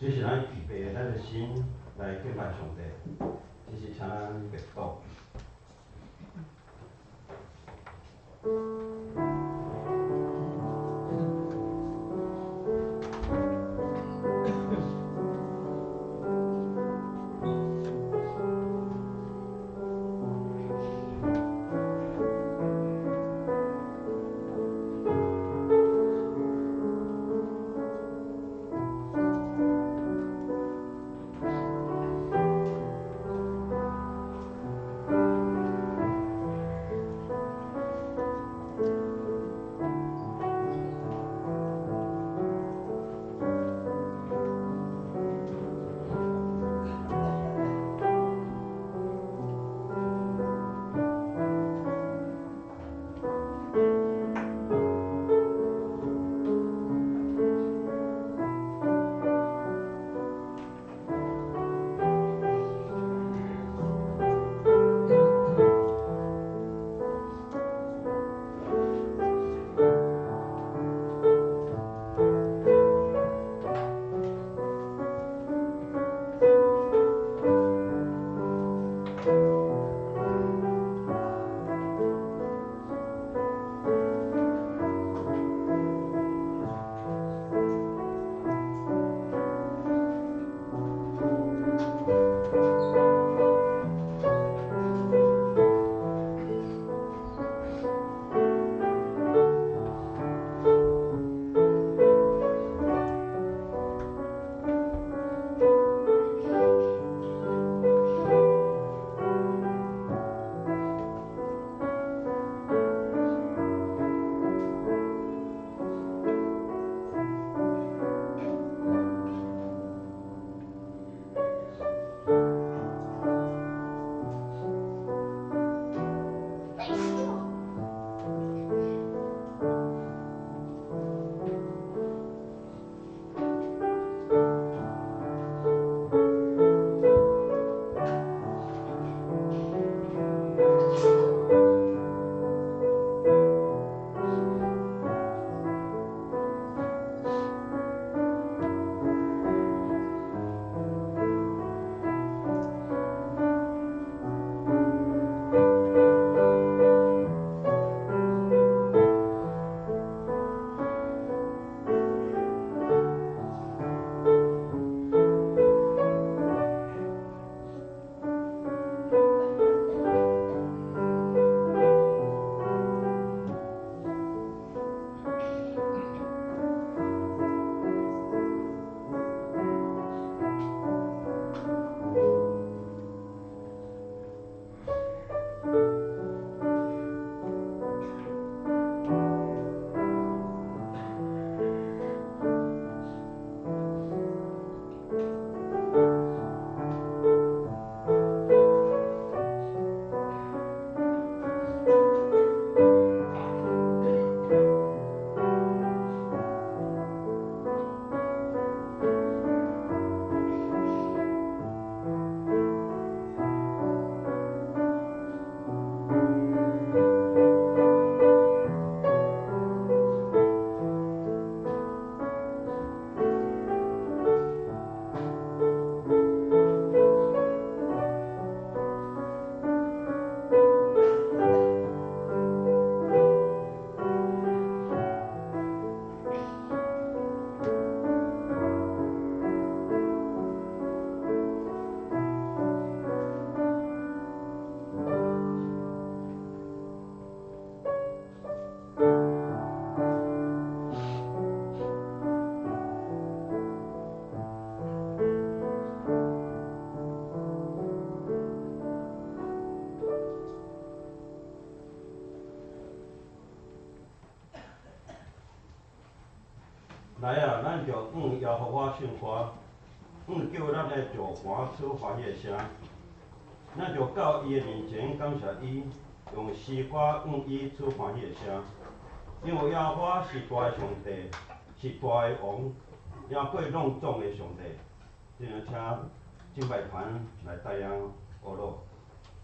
這是咱預備咱的心來敬拜上帝，這是請咱默禱。來啊，咱就向耶和華唱歌，向叫咱的石磐出歡喜的聲。咱就到伊的面前感謝伊，用詩歌向伊出歡喜的聲。因為耶和華是大的上帝，是大的王，贏過攏總的上帝。這樣請敬拜團來帶領歌樂。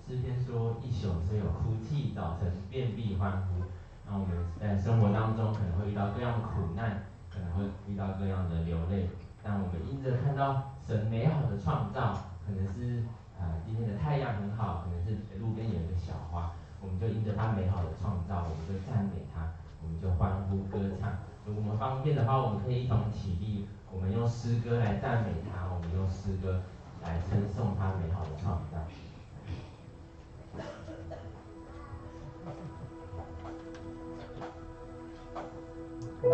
詩篇說：一宿雖有哭泣，早晨便必歡呼。那我們在生活當中可能會遇到各樣苦難，可能會遇到各樣的流淚，當我們因著看到神美好的創造，可能是今天的太陽很好，可能是路邊有一個小花，我們就因著他美好的創造，我們就讚美他，我們就歡呼歌唱。如果我們方便的話，我們可以一同起立，我們用詩歌來讚美他，我們用詩歌來稱頌他美好的創造。我們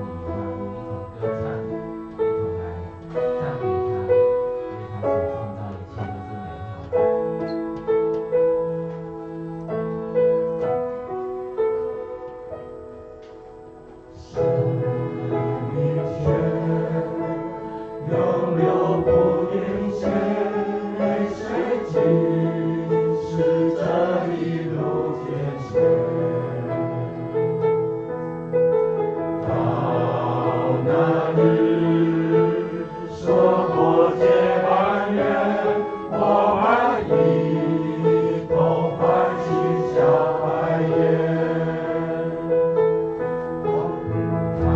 一同歌唱，一同來讚美他，因為他所創造的一切都是美好的。生命泉，永流不停歇，水盡是這一路艱險。到那日，說過結伴願，我們一同歡喜笑百顏。抬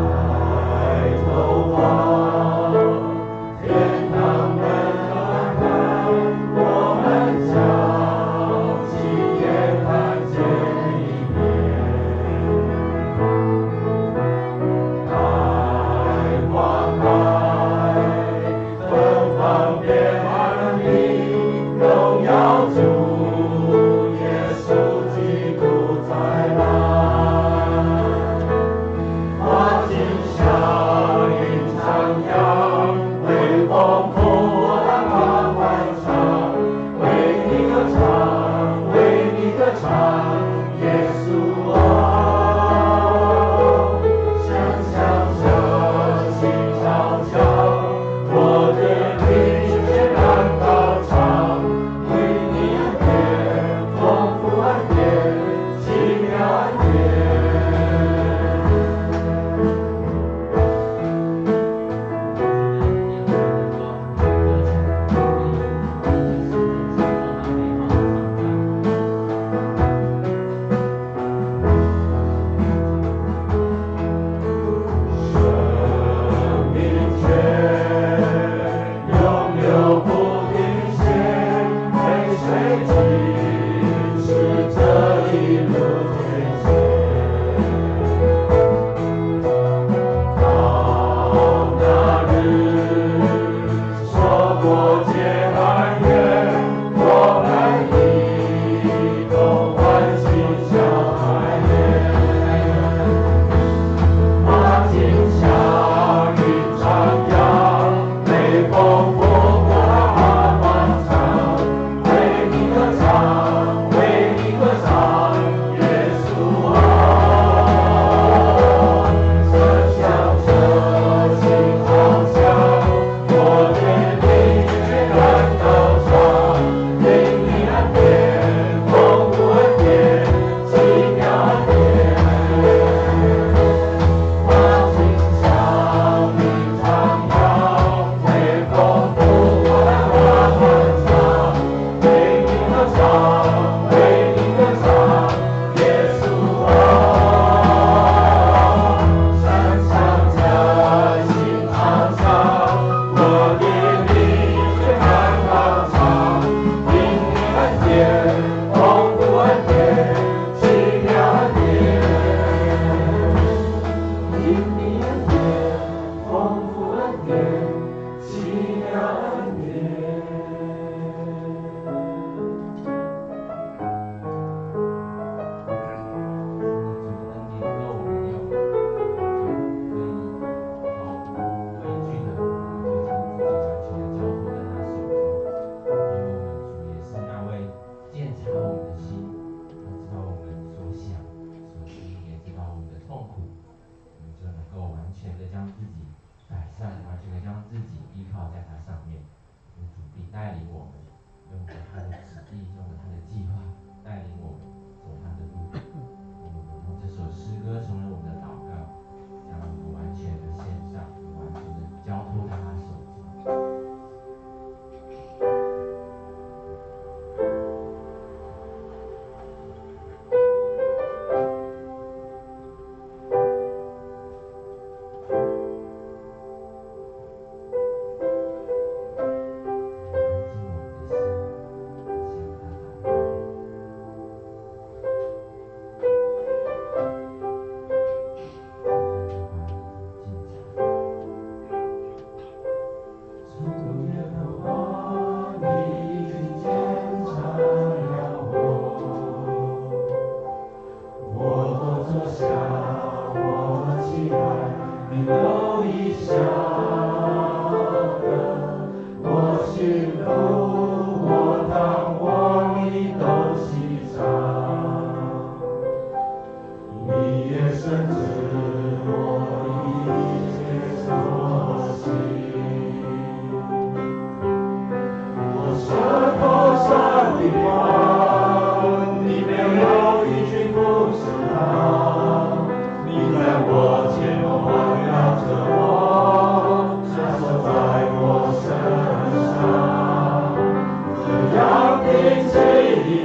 頭望，天堂門開。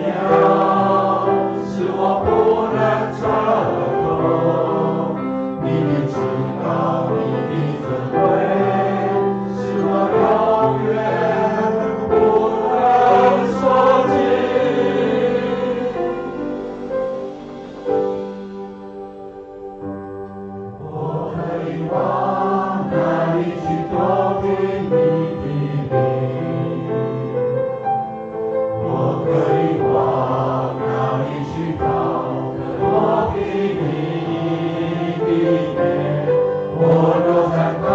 妙，使我不能测度。你的至高，你的尊贵，使我永远不能说尽。我可以往哪里去躲避你的灵？我可以往哪里去逃躲避你的面？我若展开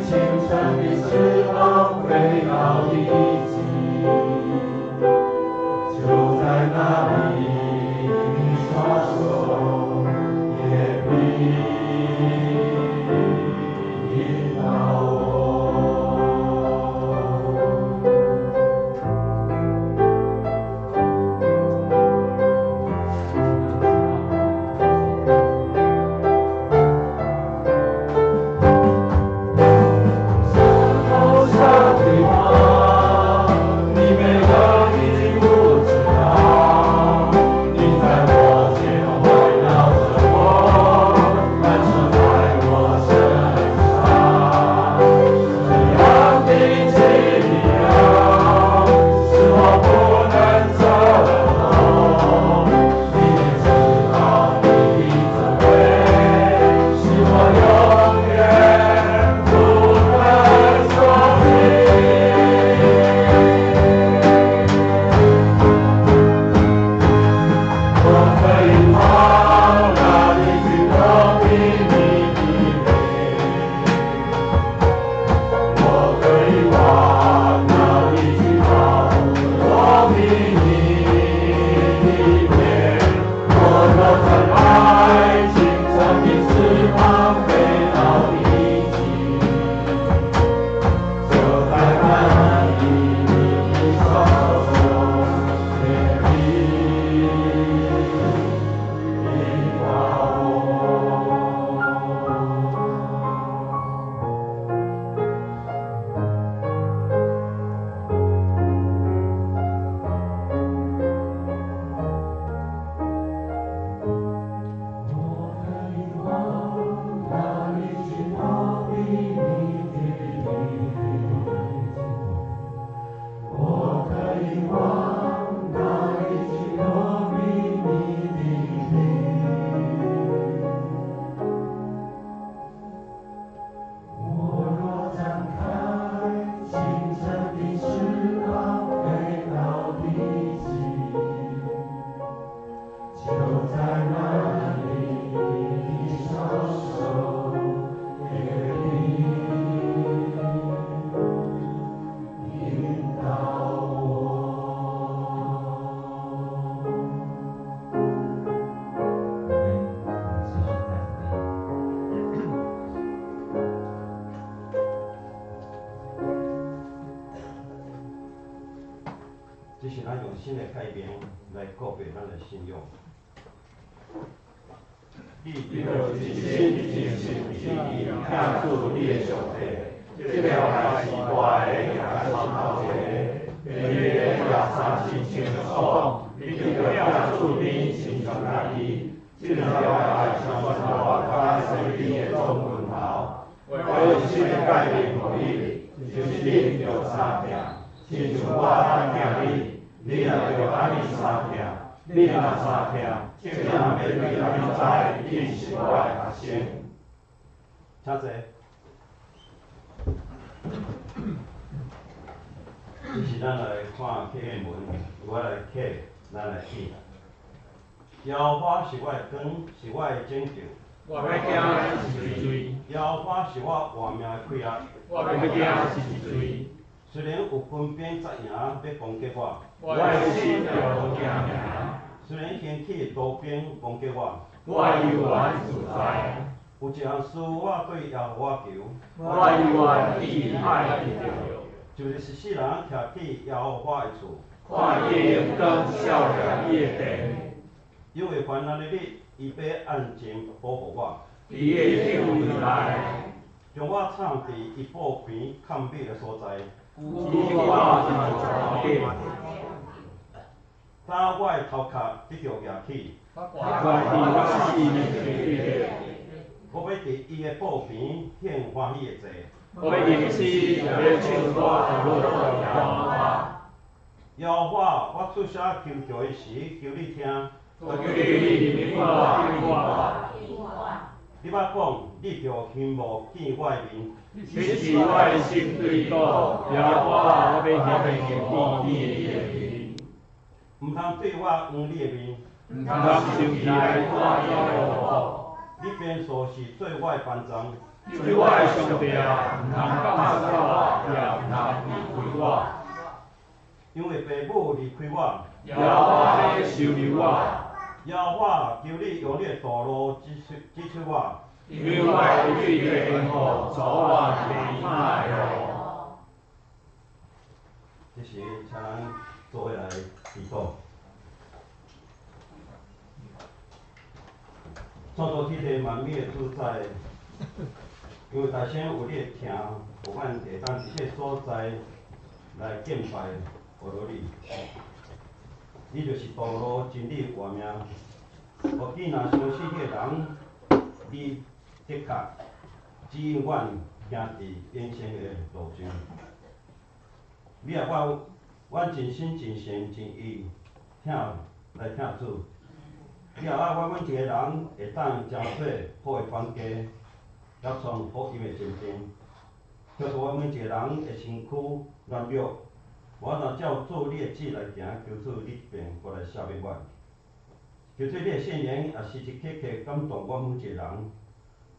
清晨的翅膀，飞到地极，就在那里，你双手也必引导我。山头上的花，你没有一不知道。你在我前环绕着我，感受在我身上。这样的奇妙，使我不能测度。你的至高，你的尊贵，使我永远不能说尽。我可以往哪里去躲避你的灵？我可以往哪里去逃躲避你的面？我若展开清晨的翅膀，飞到地极，就在那里，你的双手也必引导我。我可以往哪里去逃避你的灵？我可以往哪里去躲避你的灵？我若展开清晨的翅膀，飞到地极，就在那里，你的双手也必引导我。我们持续站立。这是咱用新的改变来告别咱的信仰。你著一心一心一意疼主你的上帝，這條代是大的行在心頭前，第二个舉三親像所講，你著疼厝邊親像家己，這兩條代是全外口生命的總源頭。我用新的誡命予你，就是恁著相疼，親像我按疼你，你也著按呢相疼。你若相疼，眾人欲對恁知，恁是我的學生。請坐。這是咱來看啟文，我來啟，咱來記。耶和華是我的光，是我的拯救。我欲驚是誰？耶和華是我活命的氣力。我欲驚是誰？雖然有軍兵紮營欲攻擊我，我的心著無驚驚。雖然興起刀兵攻擊我，我猶原自在。有一項事我對耶和華求，我猶原期盼著。就是一世人徛去耶和華的厝，看伊的榮光，照亮伊的殿。因為患難的日，伊欲按情保護我。佇伊的帳幕內，將我藏佇伊布棚藏秘的所在。指我佇床頂。打我的頭殼得著額起。我佇我死面前對著。我欲佇伊的布棚獻歡喜的祭。我欲吟詩，欲唱歌，予耶和華。耶和華，我出聲求救的時，求你聽。我求你憐憫我，應我。你捌講，你著欣慕見我的面。你是我的心對倒，耶和華，我欲欣慕見你的面。毋通對我掩你的面。毋通收起來我的怒。你便隨時做我的幫助。做我的上帝啊，毋通放捨我，也毋通離開我。因為父母離開我。耶和華欲收留我。耶和華，求你用你的道路指出我。因為我會對你的緣故，走我迷茫的路。這時，請咱做伙來祈禱。創造天地萬物的主宰，因為大聲有你的疼，予阮會當佇這个所在來敬拜阿羅你。你就是道路、真理、活命。予见若相信你的人，你的確指引阮行佇永生的路上。你也我，阮盡心盡性盡意疼來疼主。你也愛阮每一個人會當成做好的管家，來創福音的前進。求助阮每一個人的身軀軟弱，我若照主你的旨來行，求主你便過來赦免阮。求主你的聖靈也時時刻刻感動阮每一個人，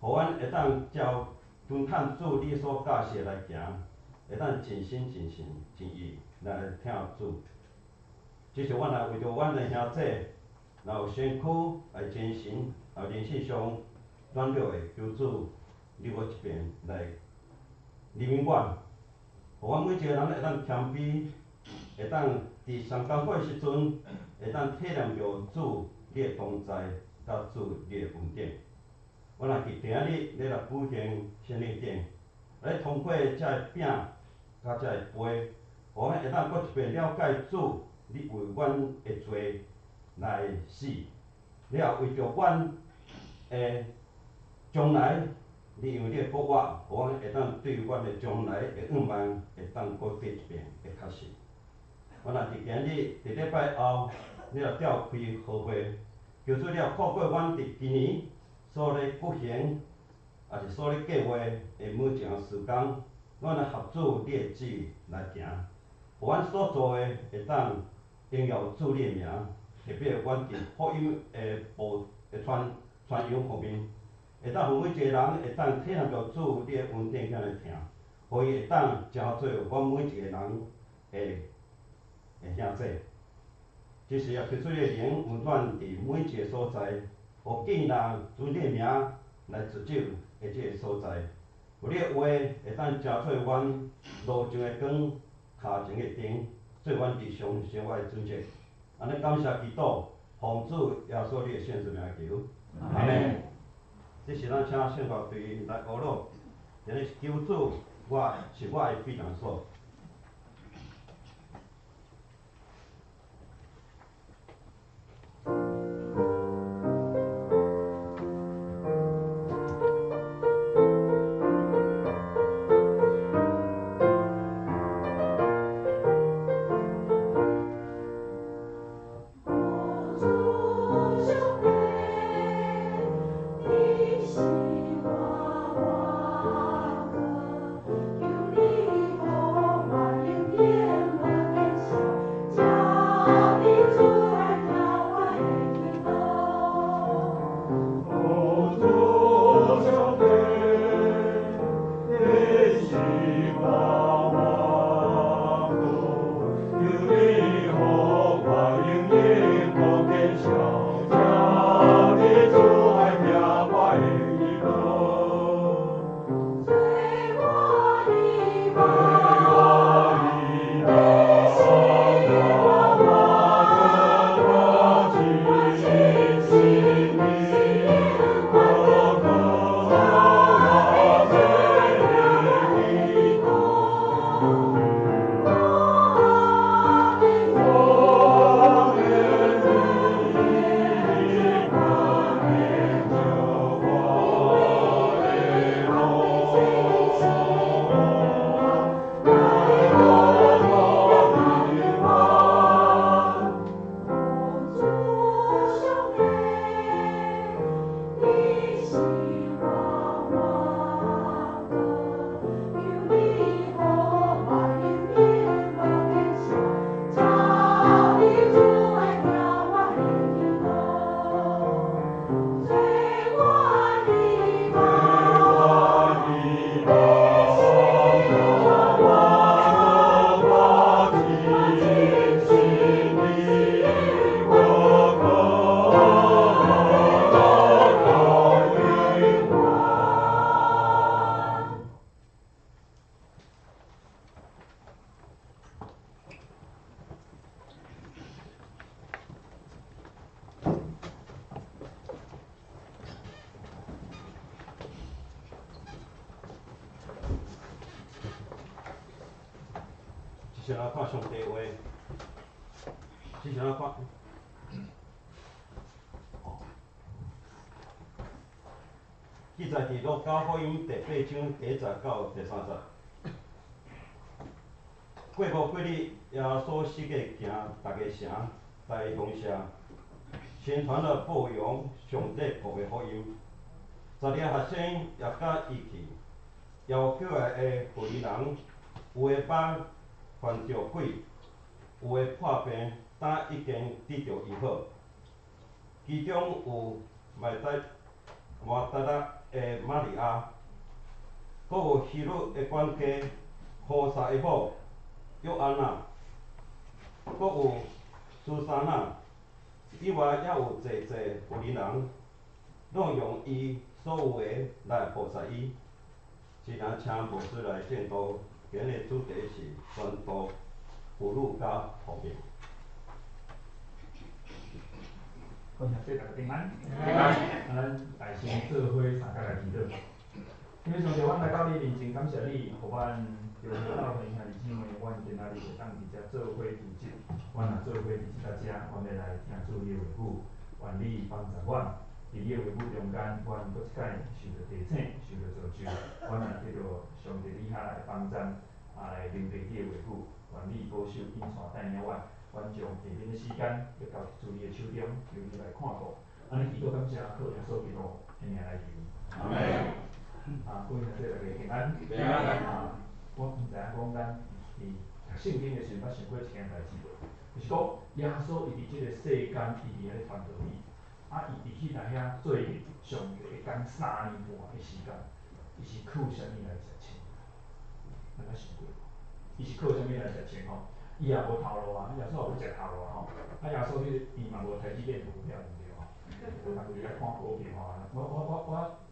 予阮會當照遵趁主你所教示的來行，會當盡心盡性盡意來疼主。這是阮來為著阮的兄弟，若有身軀、愛精神、有靈性上軟弱的，求主你閣一遍來憐憫阮，予阮每一個人會當謙卑，會當佇上艱苦的時陣，會當體驗著主你的同在，佮主你的恩典。阮若佇今仔日欲來舉行聖禮典，來通過這个餅佮這個杯，予阮會當閣一遍了解主你為阮的罪來死，你也為著阮的將來，你用你的復活，予阮會當對阮的將來的願望會當閣過一遍的確實。阮若佇今日佇禮拜後，你若召開和會，求主你也看顧阮佇今年所咧舉行，抑是所咧計畫的每一項事工，阮來合主你的旨來行，予阮所做的會當榮耀主你的名。特別阮佇福音的報的傳傳揚方面，會當予每一個人會當體驗著主你的恩典遐爾疼，予伊會當成做阮每一個人的的兄弟。這時也求主你的靈運轉佇每一個所在，予見人尊你的名來自救的這個所在，予你的話會當成做阮路上的光，跤前的燈，做阮日常生活的準則。按呢感謝基督，奉主耶穌你的聖名求，阿們。這時咱請聖樂隊來學咯，今日求主，我是我的避難所。你是我倚靠，求你予是先來看上帝話，是先來看。記載佇路加福音第八章第一節到第三節。過無幾日，耶穌四界行逐个城、逐个鄉社，宣傳了報揚上帝國的福音。12个學生也佮伊去，邀起來的婦人，有的目犯著鬼，有的破病，胆已經得著醫好。其中有抹大拉的瑪利亞，閣有希律的管家何撒的某約安娜，閣有蘇珊娜，以外猶有濟濟婦人，攏用伊所有的來服侍伊。現在請牧師來證道，今日主題是傳道、俘虜佮和平。各位兄弟，大家平安。平安。啊，咱大聲做伙相共來祈禱。天父上帝，阮來到你面前，感謝你，予阮著教會兄弟姊妹，阮今仔日會當佇遮做伙聚集。阮若做伙佇這搭遮，阮欲來聽主你的話語，願你幫助阮，佇你的話語中間，阮閣一擺受著提醒，受著造就，阮也得著上帝你遐來幫贊，啊來明白你的話語，願你保守引帶帶領阮。阮將下面的時間欲交佇主你的手中，求你來看顧。按呢祈禱感謝，靠耶穌基督的名來求。阿門。啊，各位兄弟大家平安。平安。啊，我毋知影講咱佇讀聖經的時陣，捌想過一件代誌無？就是講耶穌伊佇這个世間，伊佇遐咧傳道理，啊，伊佇彼來遐做上帝的工3年半的時間，伊是靠啥物來食穿？咱捌想過無？伊是靠啥物來食穿吼？伊也無頭路啊，耶穌也無食頭路啊吼。啊，耶穌彼個伊嘛無台積電股票毋對吼。逐日佇遐看股票吼。我有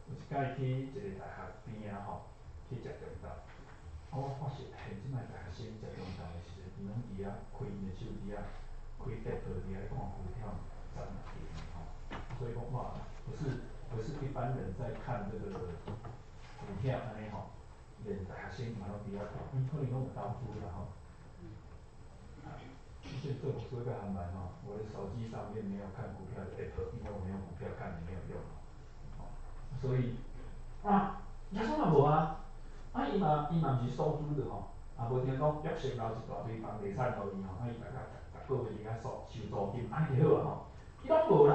一擺去一个大學邊仔吼，去食中晝。啊，我發現嘿，這擺大學生食中晝的時陣，伊攏佇遐開𪜶的手機啊，開 app 佇遐咧看股票漲跌吼。所以講哇，不是一般人在看這個股票按呢吼，連大學生嘛攏佇遐看，𪜶可能攏有投資啦吼。這做牧師較煩吼，我的手機上面沒有看股票的 app，因為我沒有股票看也沒有用。所以啊，耶穌嘛無啊，啊伊嘛毋是收租的吼，啊無聽講約瑟留一大堆房地產予伊吼，啊伊逐逐逐個月佇遐收收租金，按呢就好啊吼，伊攏無啦，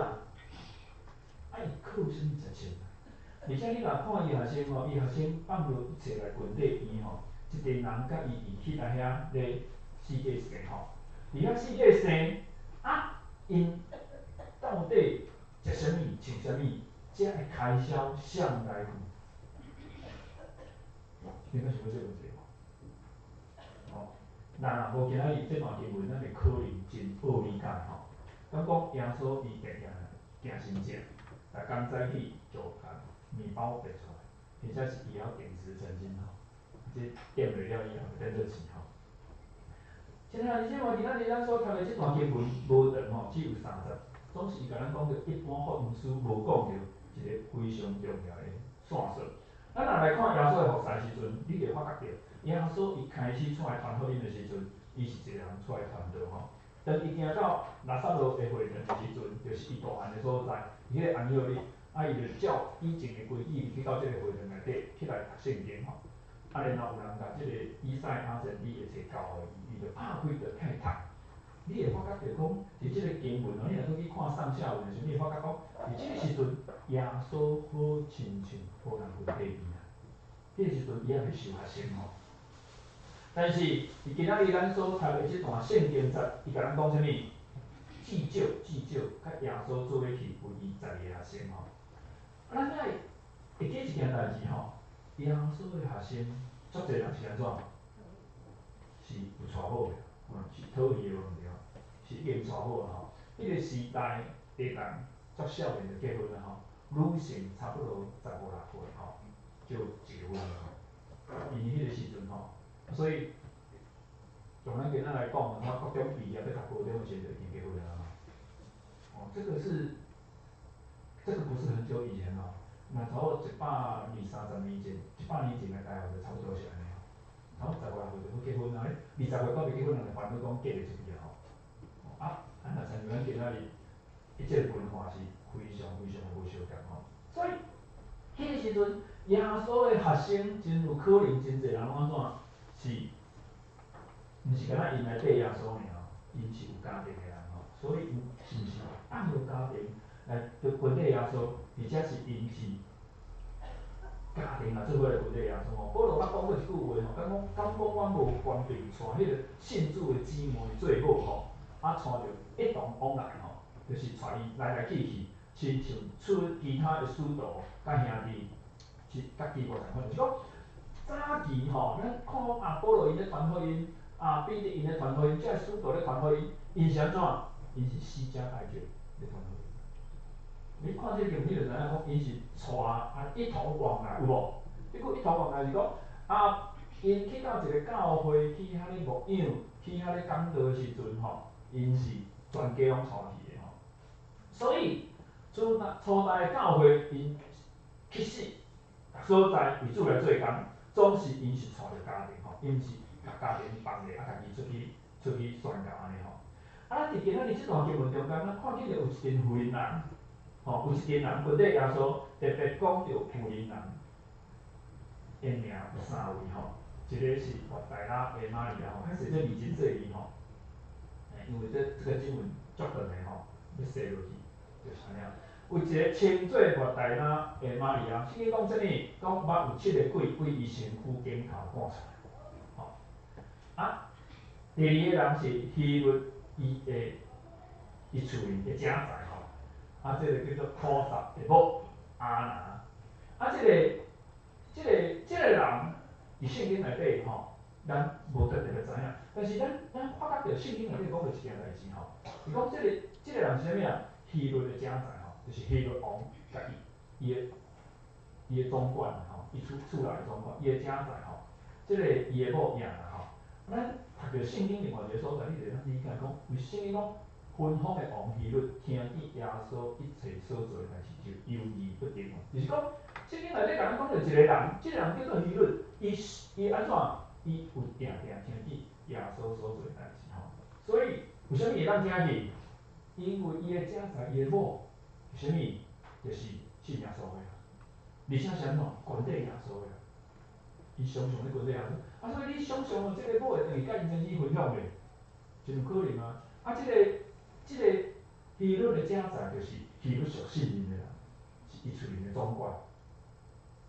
啊伊靠啥物食穿？而且你若看伊學生吼，伊學生放落一齊來群體邊吼，一個人佮伊佇彼來遐咧四界踅吼。佇遐四界踅，啊，𪜶到底食啥物、穿啥物，這个開銷誰來付？你敢想過這個問題無？哦，若無今仔日這段經文，咱會可能真惡理解吼。敢講耶穌伊定定行神跡，逐工早起就共麵包變出來，或者是伊曉點石成金吼，這點落了以後就變做錢吼。親愛的弟兄姊妹，今仔日咱所讀的這段經文無長吼，只有三節，總是伊共咱講著一般福音書無講著一個非常重要的線索。咱若來看耶穌的服侍時陣，你就會發覺著，耶穌伊開始出來傳福音的時陣，伊是一個人出來傳道吼。當伊行到拉撒路的會堂的時陣，就是伊大漢的所在，佇彼個安息日，啊，伊就照以前的規矩去到這個會堂內底起來讀聖經吼。啊，然後有人共這個以賽亞先知的冊交予伊，伊就拍開就開始讀。你會發覺著講，佇這個經文哦，你若閣去看上下文的時陣，你會發覺講，佇這個時陣，耶穌好親像予人群體邊啊。彼個時陣，伊猶未受學生吼。但是，佇今仔日咱所讀的這段聖經節，伊共咱講啥物？至少至少，佮耶穌做伙去有伊12个學生吼。啊，咱愛會記一件代誌吼，耶穌的學生，足濟人是按怎？是有娶某的，是討戲的無毋對，是已經娶某啊吼。彼個時代的人，足少年就結婚啊吼，女性差不多十五六歲吼就結婚啊吼。因彼個時陣吼，所以從咱今仔來講，我國中畢業欲讀高中的時陣就已經結婚啊。哦，這個是，這個不是很久以前哦，若差不多一百二三十年前，100年前的台灣就差不多是按呢。差不多十外歲就欲結婚啊，二20歲閣未結婚，人就煩惱講嫁袂出去啊吼。啊，啊若親像咱今仔日，伊這个文化是非常非常的無相仝吼。所以，彼个時陣，耶穌的學生真有可能真濟人攏按怎？是，毋是干焦𪜶來綴耶穌爾，𪜶是有家庭的人吼，所以是毋是放予家庭來著跟綴耶穌，而且是𪜶是家庭也做伙來跟綴耶穌吼。保羅捌講過一句話吼，敢講敢講阮無權柄帶彼个信主的姊妹做某吼，啊帶著一同往來吼，就是帶伊來來去去，親像出其他的使徒佮兄弟是佮基督仝款，就是講早期吼，咱看啊保羅𪜶咧傳福音，啊彼得𪜶咧傳福音，這个使徒咧傳福音，𪜶是按怎？𪜶是攜家帶眷咧傳福音。你看這個經文，你就知影講，𪜶是帶啊一同往來，有無？這句一同往來是講啊，𪜶去到一个教會去遐咧牧養，去遐咧講道的時陣吼，𪜶是全家攏帶去的吼。所以，初代初代的教會，𪜶其實所在為主來做工，總是𪜶是帶著家庭吼，𪜶是共家庭放下，啊，家己出去出去宣教按呢吼。啊，咱佇今仔日這段經文中間，咱看見著有一群婦人，吼，有一群人跟綴耶穌，特別講著婦人的名有三位吼，一个是抹大拉的瑪利亞吼，較濟這字真細膩吼，因為這這个經文足長的吼，欲寫落去就是按呢。有一个稱做抹大拉的瑪利亞，聖經講啥物？講捌有七个鬼對伊身軀肩頭趕出來，吼。啊，第二个人是希律伊的伊厝裡的正財吼，啊，這个叫做苦撒的某亞拿，啊，這个這个這个人佇聖經內底吼，咱無特別的知影，但是咱咱發覺著聖經內底講著一件代誌吼，伊講這个這个人是啥物啊？希律的正財吼，就是希律王共伊伊的伊的總管吼，伊厝厝內的總管，伊的正財吼，這个伊的某亞拿吼，咱讀著聖經另外一个所在，你就會當理解講，為啥物講芬芳的王希律聽見耶穌一切所做的代誌就猶豫不定吼，就是講聖經內底共咱講著一個人，這個人叫做希律，伊伊按怎？伊有定定聽見耶穌所做的代誌吼，所以為啥物會當聽見？因為伊的正財，伊的某是啥物？就是信耶穌的，而且是按怎？跟綴耶穌的，伊常常咧跟綴耶穌，啊，所以你想像哦，這个某會轉去佮𪜶先生分享袂？真有可能啊！啊，這个這个希律的正財就是希律屬信任的人，是伊厝裡的總管，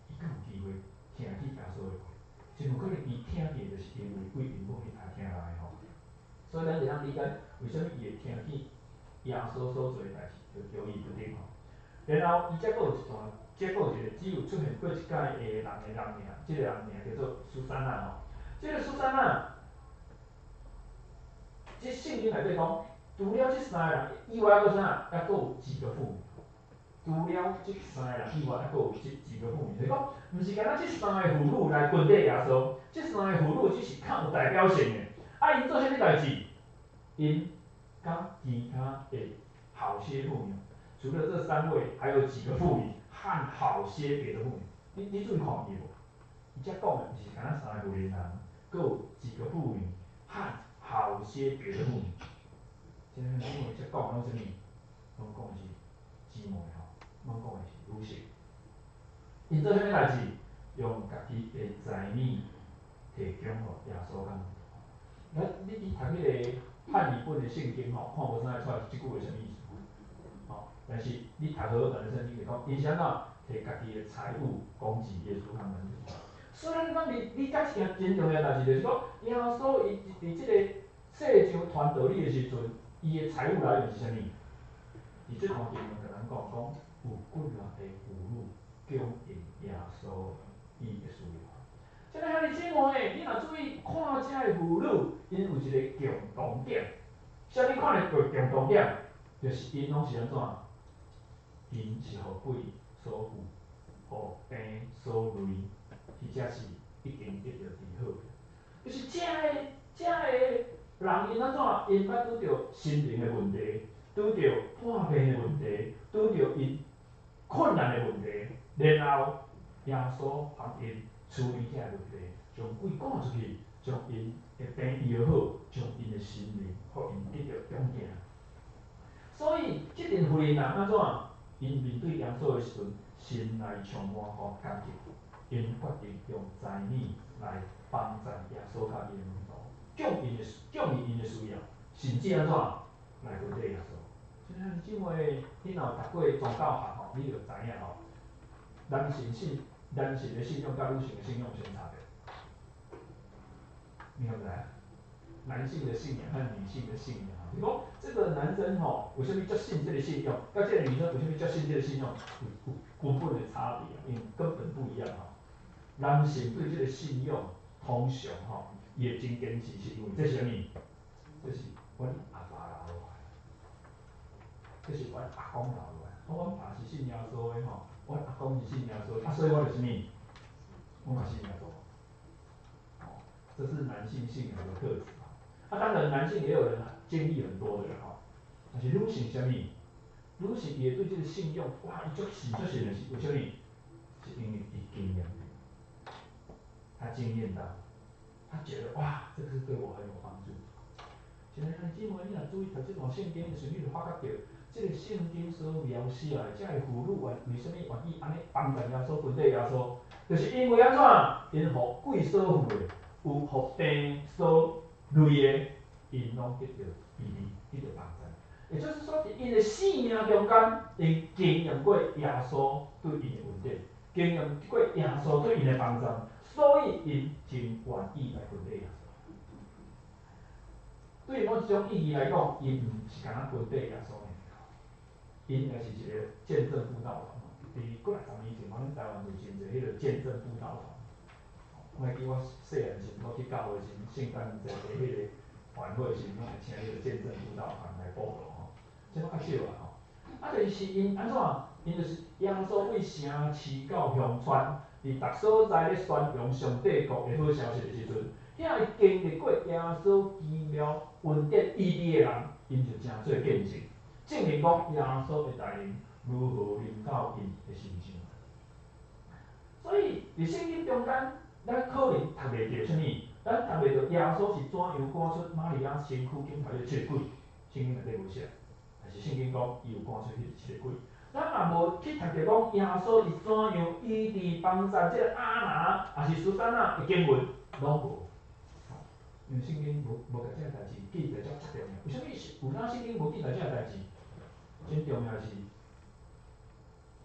伊敢有機會聽見耶穌的話？真有可能伊聽見就是因為對𪜶某彼搭聽來的吼。所以咱會當理解為啥物伊會聽見耶穌所做的代誌，就猶豫不定吼。然後伊才閣有一段，才閣有一個只有出現過一擺的人的人名，這个人名叫做蘇珊娜吼。這个蘇珊娜，這聖經內底講，除了這三个人以外，閣啥？猶閣有幾個婦女。除了這三个人以外，猶閣有這幾個婦女。就是講，毋是干焦這三个婦女來跟綴耶穌，這三个婦女只是較有代表性的。啊，𪜶做啥物代誌？𪜶佮其他的好些婦女，除了這三位，還有幾個婦女和好些別的婦女。你你注意看伊無？伊遮講的毋是干焦三个婦人，閣有幾個婦女和好些別的婦女。這個因為遮講的攏啥物？攏講的是姊妹吼，攏講的是女性。𪜶做啥物代誌？用家己的財物提供予耶穌佮門徒。咱你去讀彼个漢語本的聖經吼，看無啥會出來這句話啥物意思。吼，但是你讀和合本的聖經就講，𪜶是按怎提家己的財物供給耶穌佮門徒。所以咱咱理理解一件真重要代誌，就是講耶穌伊佇這個世上傳道理的時陣，伊的財物來源是啥物？佇這段經文共咱講，講有幾若個婦女供應耶穌伊的需要。這个兄弟姊妹，你若注意看這个婦女，𪜶有一个共同點。啥物款的共同點？就是𪜶攏是按怎？𪜶是予鬼所附，予病所累，或者是已經得著治好。就是這个這个人，𪜶按怎？𪜶捌拄著心靈的問題，拄著破病的問題，拄著𪜶困難的問題，然後耶穌幫𪜶處理這个問題，將鬼趕出去，將𪜶 会病医好，将𪜶的心灵，予𪜶得著强健。所以，這陣婦人按怎？𪜶面對耶穌的時陣，心內充滿吼感激，𪜶決定用財物來幫贊耶穌佮伊的門徒，供應的供應𪜶的需要，甚至按怎來跟隨耶穌。親愛的姊妹，你若有讀過宗教學吼，你就知影吼，男性的信仰佮女性的信仰有啥差別？你敢知影？男性的信仰和女性的信仰，你講這個男生吼，為啥物足信這個信仰？佮這個女生為啥物足信這個信仰？有根本的差別啊，因為根本不一樣吼。男性對這個信仰通常吼，伊會真堅持，是因為這是啥物？這是阮阿爸留落來，這是阮阿公留落來。我阮爸是信耶穌的吼，阮阿公是信耶穌的，啊，所以我就啥物？我嘛信耶穌。哦，這是男性信仰的特質。啊，當然男性也有人經歷很多的吼，但是女性啥物？女性伊會對這個信仰，哇，伊足信足信的是為啥物？是因為伊經驗，他經驗到，他覺得哇，這個是對我很有幫助。親愛的姊妹，你若注意讀這段聖經的時陣，你就發覺著，這個聖經所描寫的這个婦女願為啥物願意按呢幫贊耶穌、跟隨耶穌，就是因為按怎？𪜶予鬼所附的，有予病所累的，𪜶攏得著醫治，得著幫贊。也就是說，佇𪜶的生命中間，𪜶經驗過耶穌對𪜶的恩典，經驗過耶穌對𪜶的幫贊，所以𪜶真願意來跟隨耶穌。對某一種意義來講，𪜶毋是干焦跟隨耶穌爾，𪜶也是一個見證布道團。佇幾若十年前，阮台灣有真濟彼個見證布道團。我會記我細漢時，我去教會時，聖誕節的彼個晚會時，攏會請彼個見證布道團來佈道吼。這擺較少啊吼。啊，就是𪜶按怎？𪜶就是耶穌對城市到鄉村，佇逐所在咧宣揚上帝國的好消息的時陣，遐會經歷過耶穌奇妙恩典醫治的人，𪜶就成做見證，證明講耶穌的大能如何臨到𪜶的身上。所以佇聖經中間，咱可能讀袂著啥物，咱讀袂著耶穌是怎樣趕出瑪利亞身軀頂頭彼七個鬼，聖經內底無寫，但是聖經講伊有趕出彼七個鬼。咱嘛無去讀著講耶穌是怎樣醫治幫贊這個亞拿，抑是蘇珊娜的經文，攏無。因為聖經無共這个代誌記載遮遮重要。為啥物是有哪聖經無記載這个代誌？真重要是，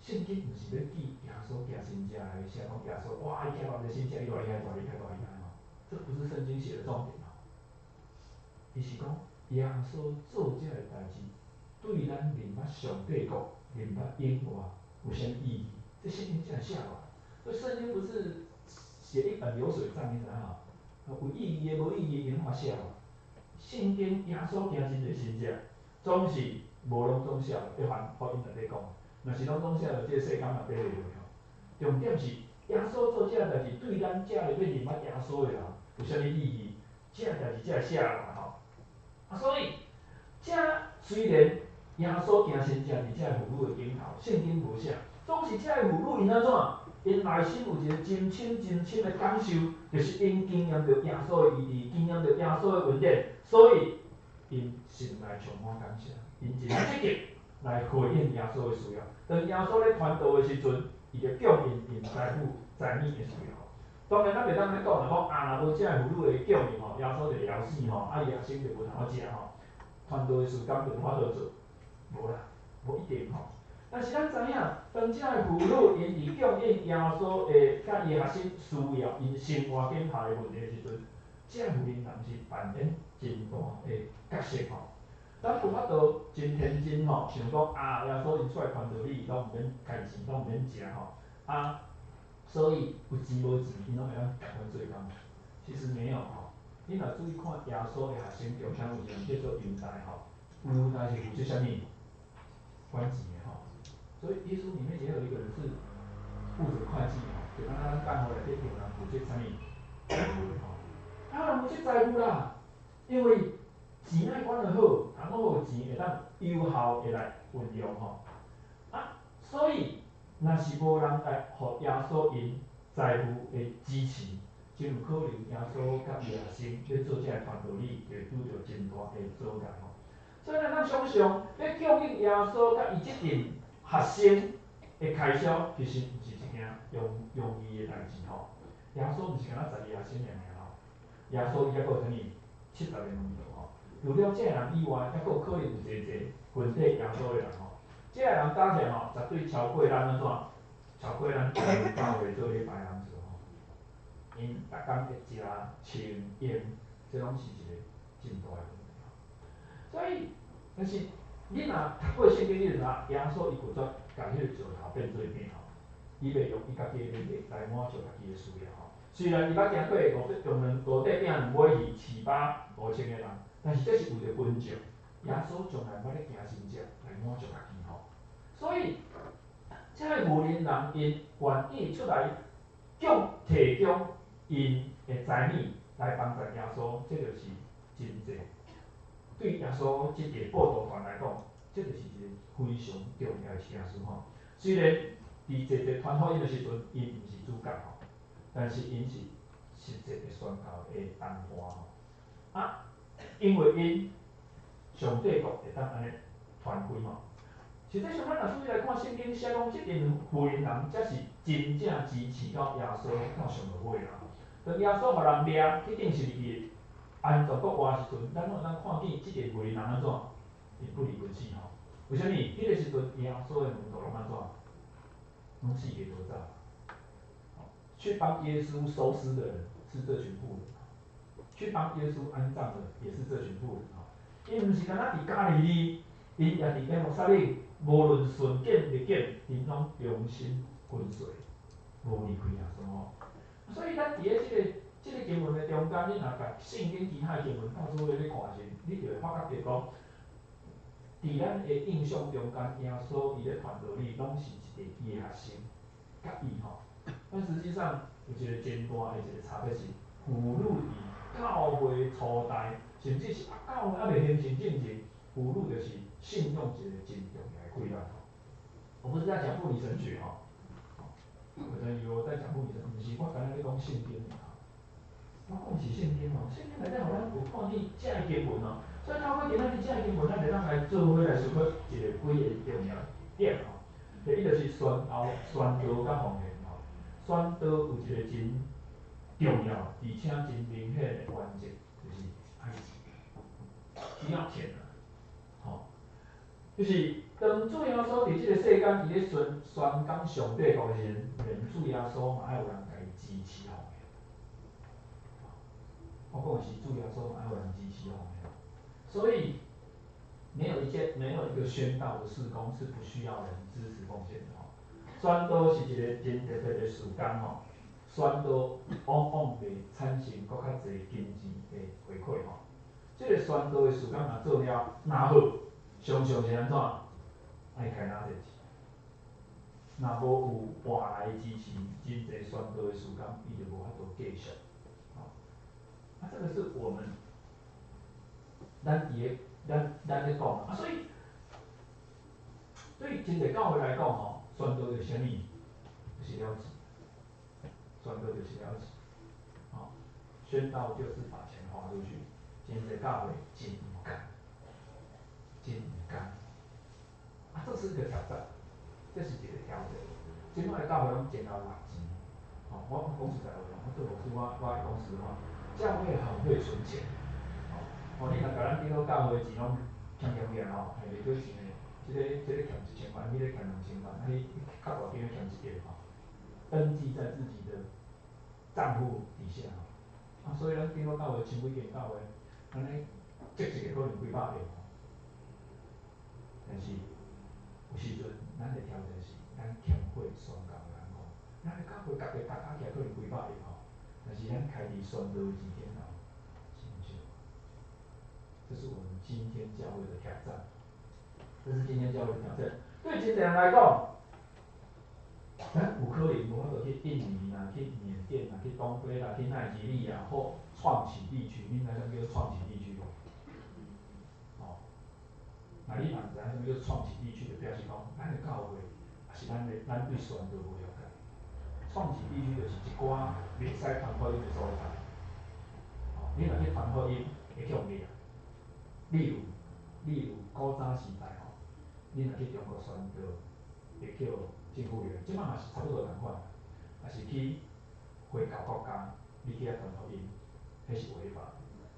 聖經毋是欲記耶穌行神跡來寫講耶穌，哇！伊行偌濟神跡，伊偌厲害，偌厲害，偌厲害吼。這不是聖經寫的重點吼。伊是講耶穌做這个代誌，對咱認捌上帝國、認捌永活有啥物意義？這聖經才會寫落來。所以聖經不是寫一本流水帳，你知影無？有意義的、無意義的，攏嘛寫落來。聖經耶穌行真濟神跡，總是無攏總寫落，約翰福音內底講，若是攏總寫落，這個世間嘛爬袂落吼。重點是耶穌做這个代誌，對咱這个欲認捌耶穌的人有啥物意義？這个代誌才會寫落來吼。啊，所以這雖然耶穌行神跡佇這个婦女的頂頭，聖經無寫，總是這個婦女𪜶按怎？𪜶內心有一個真深真深的感受，就是𪜶經驗著耶穌的醫治，經驗著耶穌的恩典，所以𪜶心內充滿感謝，𪜶真積極來回應耶穌的需要。當耶穌咧傳道的時陣，伊就供應𪜶財富、財物的需要。當然，咱袂當按呢講啦，講啊，若無這個婦女的供應吼，耶穌就枵死吼，啊，伊學生就無通好食吼，傳道的事工就無法度做，無啦，無一定吼。但是咱知影，當這个婦女𪜶佇供應耶穌的佮伊的學生需要𪜶生活頂頭的問題的時陣，這个婦人是扮演真大的角色吼。咱無法度真天真吼，想講啊，耶穌𪜶出來傳道理，攏毋免開錢，攏毋免食吼，啊，所以有錢無錢，𪜶攏會當共款做工。其實沒有吼，你若注意看耶穌的學生中間有一個人叫做猶大吼，猶大是負責啥物？管錢的吼。所以耶穌裡面也有一個人是負責會計吼，就敢若咱教會內底有人負責啥物財務的吼，啊，人負責財務啦，因為錢愛管得好，通好錢會當有效的來運用吼。啊，所以若是無人來予耶穌𪜶財務的支持，這真有可能耶穌佮伊學生咧做這个傳道理，就會拄著真大的阻礙吼。所以咱通想像，欲供應耶穌佮伊這陣學生的開銷，其實毋是一件容易的代誌吼。耶穌毋是干焦12個學生爾爾吼，耶穌伊猶閣有啥物70個門徒吼。除了這个人以外，猶閣有可能有濟濟跟綴耶穌的人吼。這个人加起來吼，絕對超過咱按怎？超過咱台灣教會做禮拜人數吼。𪜶逐工會食、穿、用，這攏是一個真大的問題吼。所以，但是你若讀過聖經，你就知影耶穌伊拒絕共彼個石頭變做餅吼，伊袂用伊家己的能力來滿足家己的需要吼。雖然伊捌行過用五塊餅兩尾魚飼飽5000個人，但是這是為著群眾。耶穌從來毋捌咧行神跡來滿足家己吼。所以，這个婦人人𪜶願意出來供提供𪜶的財物來幫助耶穌，這就是真濟。對耶穌這個報道團來講，這就是一個非常重要的事吼。雖然佇濟濟傳福音的時陣，𪜶毋是主角吼，但是𪜶是實際的宣教的同伴吼。啊，因為𪜶上帝國會當按呢傳開吼。實際上，咱若注意來看聖經寫講，這陣婦人人才是真正支持到耶穌到上落尾啦。當耶穌予人掠去釘十字架，安葬復活的時陣，咱攏會當看見這個婦人人按怎，伊不離不棄吼。為啥物？彼個時陣耶穌的門徒攏按怎？攏四界逃走。去幫耶穌收屍的人是這群婦人，去幫耶穌安葬的也是這群婦人吼。𪜶毋是干焦佇加利利，𪜶也佇耶路撒冷，無論順境逆境，𪜶攏忠心跟隨，無離開耶穌吼。所以咱佇咧這個經文的中間，你若共聖經其他的經文鬥做伙咧看時，你就會發覺著講，佇咱的印象中間，耶穌伊咧傳道理，攏是一個伊的學生佮伊吼。但實際上有一個真大的一個差別是，婦女佇教會初代，甚至是教會猶未興盛進前，婦女就是信仰一個真重要的氣力吼。我不是在講婦女神學吼，有人以為我在講婦女神，毋是，我干焦咧講聖經爾。我講的是聖經吼，聖經內底予咱有看見這个經文吼，所以透過今仔日這个經文，咱會當來做伙來思考一個幾个重要點吼。第一就是宣道佮奉獻吼，宣道有一個真重要，而且真明顯的原則，就是愛需要錢啊，吼，就是當主耶穌佇這個世間，伊咧宣講上帝國的時陣，連主耶穌嘛愛有人共伊支持奉獻。我講的是主耶穌嘛愛有人支持奉獻，所以沒有一個宣道的事工是不需要人支持奉獻的吼。宣道是一個真特別的事工吼，宣道往往袂產生閣較濟金錢的回饋吼。這個宣道的事工若做了若好，常常是按怎？愛開哪濟錢？若無有外來的支持，真濟宣道的事工，伊就無法度繼續。啊，這個是我們咱佇咧咱咧講啊，所以對真濟教會來講吼，宣道就是啥物？就是了錢，宣道就是了錢，吼，宣道就是把錢花出去，真濟教會真毋甘，真毋甘，啊，這是一個挑戰，這是一個挑戰。這擺的教會攏真𠢕搦錢，吼，我講實在話，我做牧師，我會講實話，教會很會存錢，吼，你若共咱長老教會錢攏欠欠起來吼，係袂閣錢的，這個欠1000萬，彼個欠2000萬，啊你較大間欠1億吼，登記在自己的帳戶底下吼，啊，所以咱長老教會千幾間教會，按呢積一个可能幾百億吼，但是有時陣咱的挑戰是，咱欠會宣教的人講，咱的教會家己加起來可能幾百億吼，但是咱開佇宣道的錢頂頭，真少。這是我們今天教會的挑戰，這是今天教會的挑戰。對真濟人來講，咱有可能無法度去印尼啦、去緬甸啦、去東非啦、去奈及利亞或創啟地區，恁知啥物叫創啟地區無？哦，若你若毋知影啥物叫創啟地區，就表示講，咱的教會，抑是咱對宣道無了解。創啟地區就是一寡袂使傳福音的所在。吼，你若去傳福音，會去予掠。例如古早時代吼，你若去中國宣道，會叫政府掠，這擺嘛是差不多仝款。若是去回教國家，你去遐傳福音，彼是違法。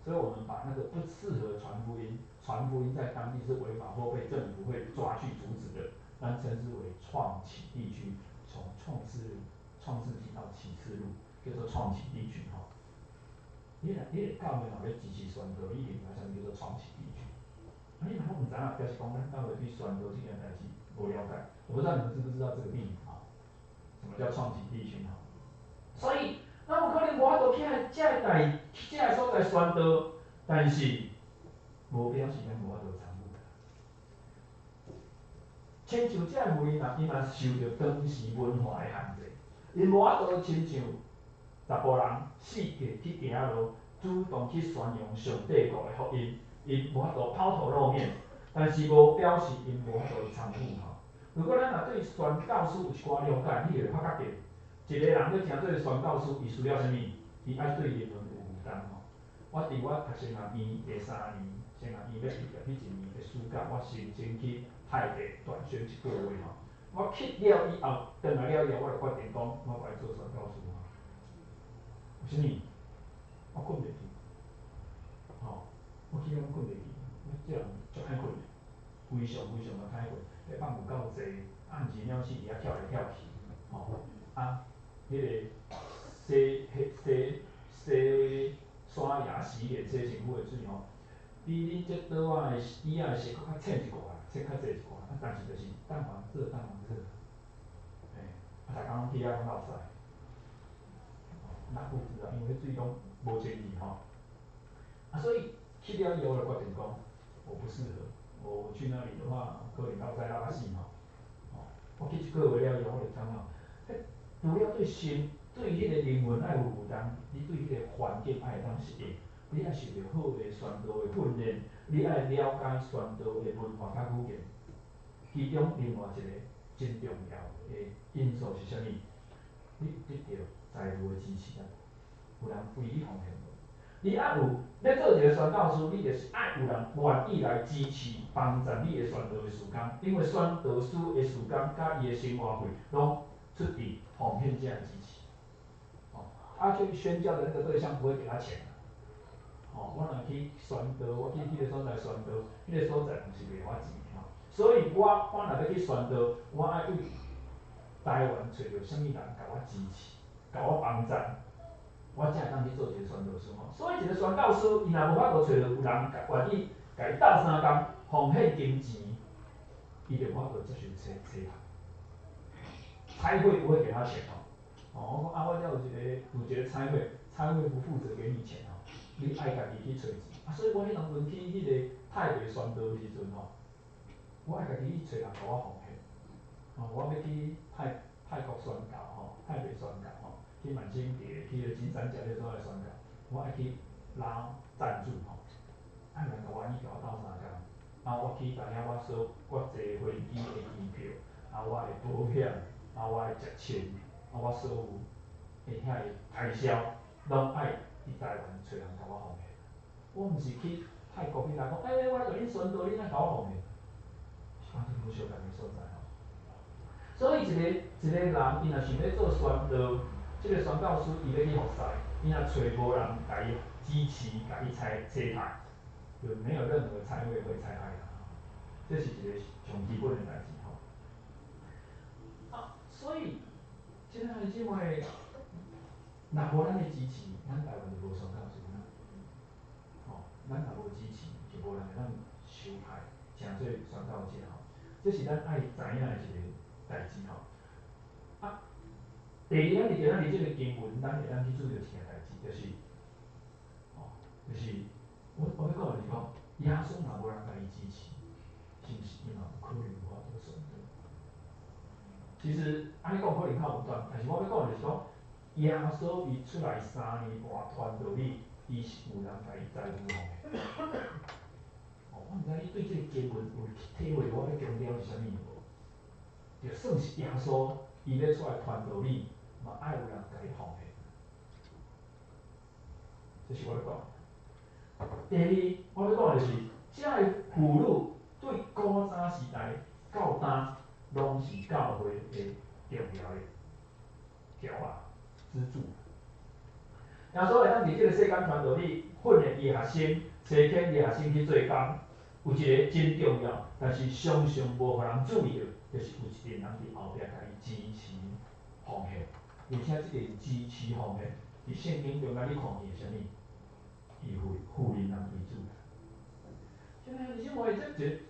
所以我們把那個不適合傳福音、傳福音在當地是違法或被政府會抓去阻止的，咱稱之為創啟地區，從創世紀到啟示錄，叫做創啟地區吼。你若教會若欲支持宣道，你一定知啥物叫做創啟地區。啊，你若攏毋知影，表示講咱教會對宣道這件代誌無了解。我不知道你們知不知道這個地名吼？什麼叫創啟地區吼？所以，咱有可能無法度去遐遮个代、遮个所在宣道，但是無表示咱無法度參與。親像這个婦人啊，伊嘛受著當時文化的限制，𪜶無法度親像查埔人四界去行路，主動去宣揚上帝國的福音，𪜶無法度拋頭露面，但是無表示𪜶無法度參與吼。如果咱若對宣教師有一寡了解，你會發覺著，一個人欲成做宣教師，伊需要啥物？伊愛對靈魂有負擔吼。我佇我讀神學院第三年，神學院欲畢業彼一年的暑假，我申請去泰國短宣一個月吼。我去了以後，轉來了以後，我就決定講，我無愛做宣教師吼。為啥物？我睏袂去，吼，我去遐睏袂去，我這人足歹睏的，非常非常的歹睏。彼放有夠濟，暗時鳥鼠佇遐跳來跳去，吼，啊，彼个洗、彼洗、洗刷牙、洗臉、洗身軀的水吼，比恁這桌仔的椅仔的色閣較淺一寡，淺較濟一寡，啊，但是就是蛋黃色、蛋黃色，嘿，啊，逐工攏去遐攏落屎，哪不知道，因為彼水攏無清氣吼，啊，所以去了以後，我就決定講，我不適合，我去那裡的話，可能落屎落較死吼，吼，我去一個月了以後，我就感覺，彼除了對心、對彼個靈魂愛有負擔，你對彼個環境愛會當適應，你愛受著好的宣道的訓練，你愛了解宣道的文化佮語言。其中另外一個真重要的因素是啥物？你得著財務的支持啊，有人為你奉獻無？你愛有欲做一個宣教師，你就是愛有人願意來支持幫助你的宣道的事工，因為宣道師的事工佮伊的生活費，攏出佇奉獻者的支持。哦，啊去宣教的那個對象不會給他錢。哦，我若去宣道，我去彼個所在宣道，彼個所在毋是袂予我錢的吼。所以我若欲去宣道，我愛為台灣揣著啥物人共我支持，共我幫贊，我才會當去做一個宣道師吼。所以一個宣教師，伊若無法度揣著有人願意共伊鬥相共奉獻金錢，伊就無法度接受差差差會不會給他錢吼。哦，我講啊，我遮有一個差會，差會不負責給你錢吼，你愛家己去揣錢。啊，所以我彼當陣去彼個泰國宣道的時陣吼，我愛家己去揣人共我奉獻。哦，我欲去泰國宣教吼，泰北宣教吼，去滿星疊，去彼個金三角彼個所在宣教，我愛去拉贊助吼，愛有人共我伊共我鬥相共，啊，我去共遐我所我坐飛機的機票，啊，我的保險，啊，我的食穿，啊，我所有的遐个開銷，攏愛佇台灣揣人共我奉獻。我毋是去泰國去共講，欸，我來共恁宣道，恁愛共我奉獻，是完全無相仝的所在吼。所以一個一個人，伊若想欲做宣道，這個宣教師伊欲去服侍，伊若揣無人共伊支持，共伊差差派，就沒有任何差會會差派他。這是一個上基本的代誌吼。啊，所以，親愛的姊妹，若無咱的支持，咱台灣就無宣教師啦。吼，咱若無支持，就無人會當受派，成做宣教者吼。這是咱愛知影的一個代誌吼。啊，第二，咱佇今仔日這個經文，咱會當去注意著一件代誌，就是，吼，就是我欲講的是講，耶穌若無人共伊支持，是毋是伊嘛有可能無法度宣道？其實按呢講可能較有端，但是我欲講的就是講，耶穌伊出來3年半傳道理，伊是有人共伊財務奉獻。哦，我毋知你對這個經文有體會我欲強調是啥物無？就算是耶穌，伊欲出來傳道理，嘛愛有人共伊奉獻。這是我欲講。第二，我欲講的就是，這个婦女對古早時代到今，攏是教會的重要的橋仔支柱。耶穌會當佇這个世間傳道理，訓練伊學生，差遣伊學生去做工，有一个真重要，但是常常無予人注意著，就是有一群人佇後壁共伊支持奉獻，而且這个支持奉獻，佇聖經中間你看見的啥物？以婦人人為主。親愛的弟兄姊妹，這一個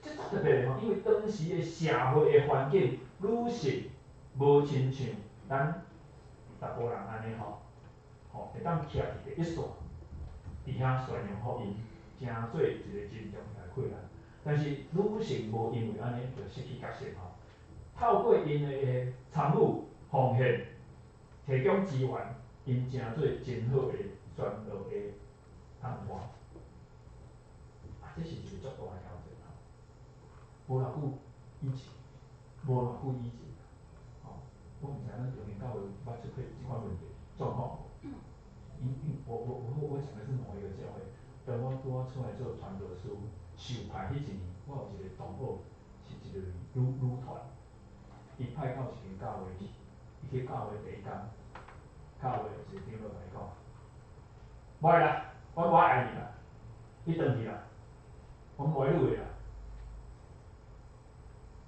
這足特別的吼，因為當時的社會的環境，女性無親像咱查埔人按呢吼，吼會當徛佇第一線，佇遐宣揚福音，成做一個真重要的氣力。但是女性無因為按呢就失去角色吼，透過𪜶的參與奉獻、提供資源，𪜶成做真好的傳道的同伴。啊，這是一個足大的挑戰吼。無偌久以前，無偌久以前，吼，我毋知咱中興教會有捌出過這款問題狀況無？因因我我我我講的是某一個教會，當我拄仔出來做傳道師，受派彼一年，我有一個同學是一個女團，伊派到一間教會去，伊去教會第一工，教會有一個長老共伊講，無愛啦，我無愛你啦，你轉去啦，我無愛你的啦，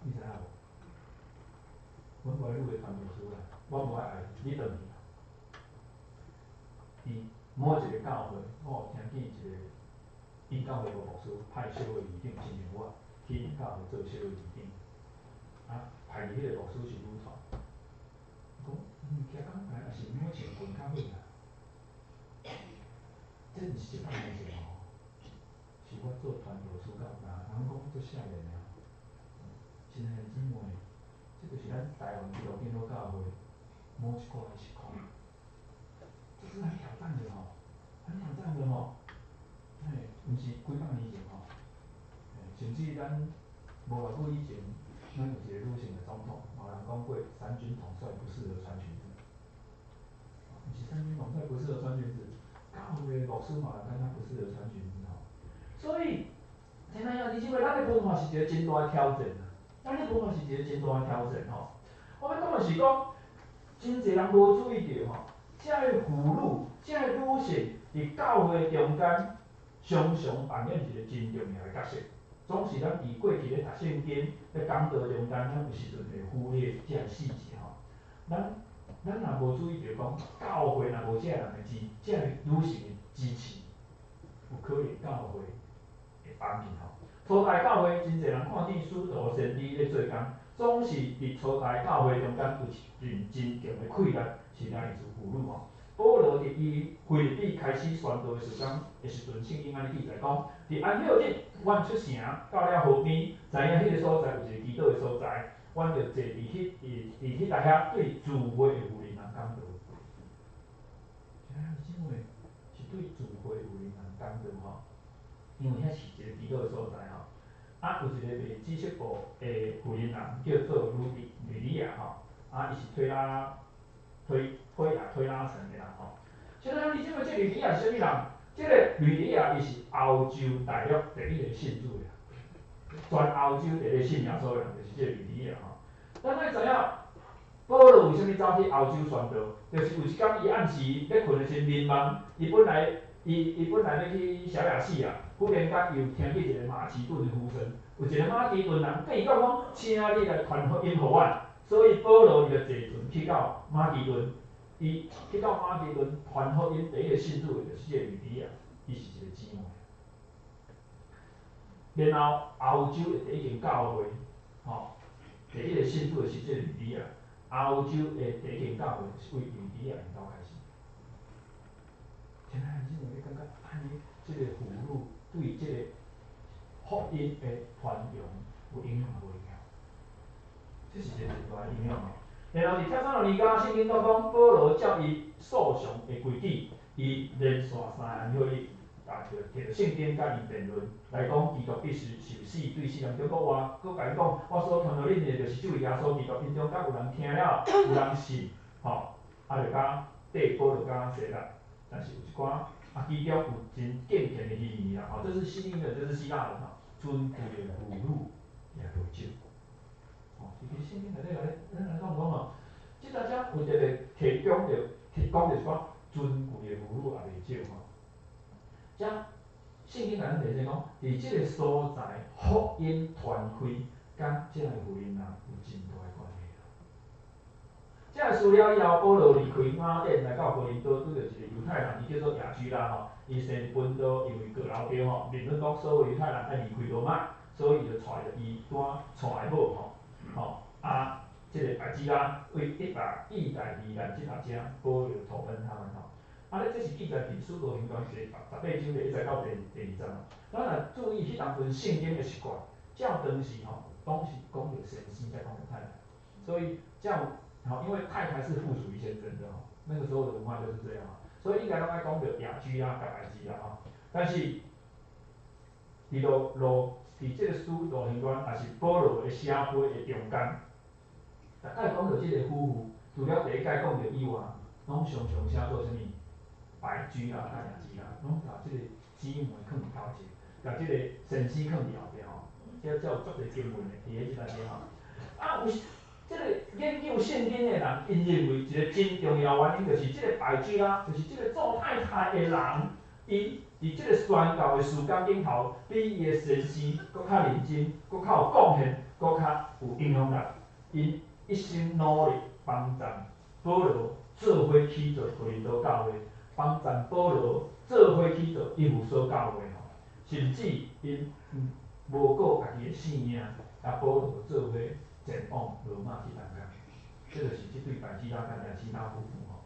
你知影無？阮無愛你的傳道師啦，我無愛愛你，你轉去啦。佇某一個教會，我有聽見一個𪜶教會無牧師派小會議長，親像我去𪜶教會做小會議長，啊，派去彼個牧師是女團，伊講物件講來也是毋好穿裙較好啦，這毋是一百年前吼，是我做傳道師到今，人講足少年的吼，親愛的姊妹，這就是咱台灣基督長老教會某一寡的實況，這是很挑戰的吼，很挑戰的吼，嘿，毋是幾百年前吼，甚至咱無偌久以前，咱有一個女性的總統，有人講過三軍統帥不適合穿裙子，毋是三軍統帥不適合穿裙子，教會的牧師嘛人感覺不適合穿裙子吼，所以，親愛的弟兄姊妹，咱的文化是一個真大的挑戰啊，咱的文化是一個真大的挑戰吼。我欲講的是講，真濟人無注意著吼，這个婦女、這个女性佇教會中間，常常扮演一個真重要的角色。總是咱佇過去咧讀聖經、咧講道中間，咱有時陣會忽略這個細節吼。咱若無注意著講，教會若無這个人的支，這个女性的支持，有可能教會會崩去吼。初代教會真濟人看見使徒先知咧做工，總是佇初代教會中間有一陣真強的氣力，是來自婦女吼。保羅佇伊腓立比開始宣道的時陣的時陣，聖經按呢記載講，佇安息日，阮出城到了河邊，知影彼個所在有一個祈禱的所在，阮就坐佇彼內遐對聚會的婦人講道。親愛的姊妹，是對聚會婦人講道吼，因為遐是一個祈禱的所在吼。啊，有一個賣紫色布的婦人叫做呂底亞吼，啊，伊是推拉城的人吼。現在你這個這呂底亞是啥物人？這個呂底亞伊是歐洲大陸第一個信主的人，全歐洲第一個信耶穌的人就是這個呂底亞吼。咱愛知影，保羅為啥物走去歐洲宣道？就是有一工伊暗時欲睏的時陣，眠夢，伊本來欲去小亞細亞，忽然間又聽見一個馬其頓的呼聲，有一個馬其頓人對伊講講，請你來傳福音予阮。所以保羅伊就坐船去到馬其頓，伊去到馬其頓傳福音，第一個信主的就是這個呂底亞，伊是一個姊妹。然後歐洲的第一間教會，吼，第一個信主的是這個呂底亞，歐洲的第一間教會是為呂底亞𪜶兜開始。親愛的姊妹，你感覺按呢，這個婦女對這個福音的傳揚有影響無影響？這是一個真大的影響哦。然後佇帖撒羅尼迦聖經講講，保羅照伊素常的規矩，伊連續三個安息日，啊，就摕著聖經佮𪜶辯論，來講基督必須受死，對世人中國話，閣共𪜶講，我所傳予恁的，就是這位耶穌基督，𪜶中間有人聽了，有人信，吼。啊，就佮缀保羅佮西拉，但是有一寡啊，其中有真敬虔的希利尼啦，吼，這是希利尼人，這是希臘人吼，尊貴的婦女也袂少。吼，其實聖經內底來，咱來講講吼，這大家有特別提供著，提講著一寡尊貴的婦女也袂少吼。遮聖經內底提醒講，佇這個所在，福音傳開，佮這个婦人有真大的關係。這个事了以後，保羅離開雅典來到哥林多，拄著一個猶太人，伊叫做亞居拉吼，伊生佇本都，因為閣老丟吼，命令講所有猶太人愛離開羅馬，所以就帶著伊帶帶某吼，吼啊，這個百基拉為意大利人這頭遮，保羅投奔他們吼。啊，咧這是記載佇使徒行傳第18章第一節到第二節。咱若注意彼當陣聖經的習慣，照當時吼，攏是講著先生才講著太太，所以照吼，因為太太是附屬於先生的吼，那個時候的文化就是這樣啊，所以應該攏愛講著亞居拉佮百基拉吼。但是佇路路佇這個使徒行傳，也是保羅的寫批的中間，逐擺講著這個夫婦，除了第一擺講著以外，攏常常寫做啥物？百居拉佮亞居拉，攏共這個姊妹囥佇頭前，共這個先生囥佇後壁吼，這才有足濟經文的佇咧這內底吼。啊，有這個研究聖經的人，𪜶認為一個真重要原因，就是這個百基拉，就是這個做太太的人，伊佇這個宣教的事工頂頭，比伊的先生閣較認真，閣較有貢獻，閣較有影響力。𪜶一心努力幫贊保羅做伙起做哥林多教會，幫贊保羅做伙起做以弗所教會吼，甚至𪜶無顧家己的性命，共保羅做伙前往羅馬去擔當，這就是這對百基拉佮亞居拉夫婦吼。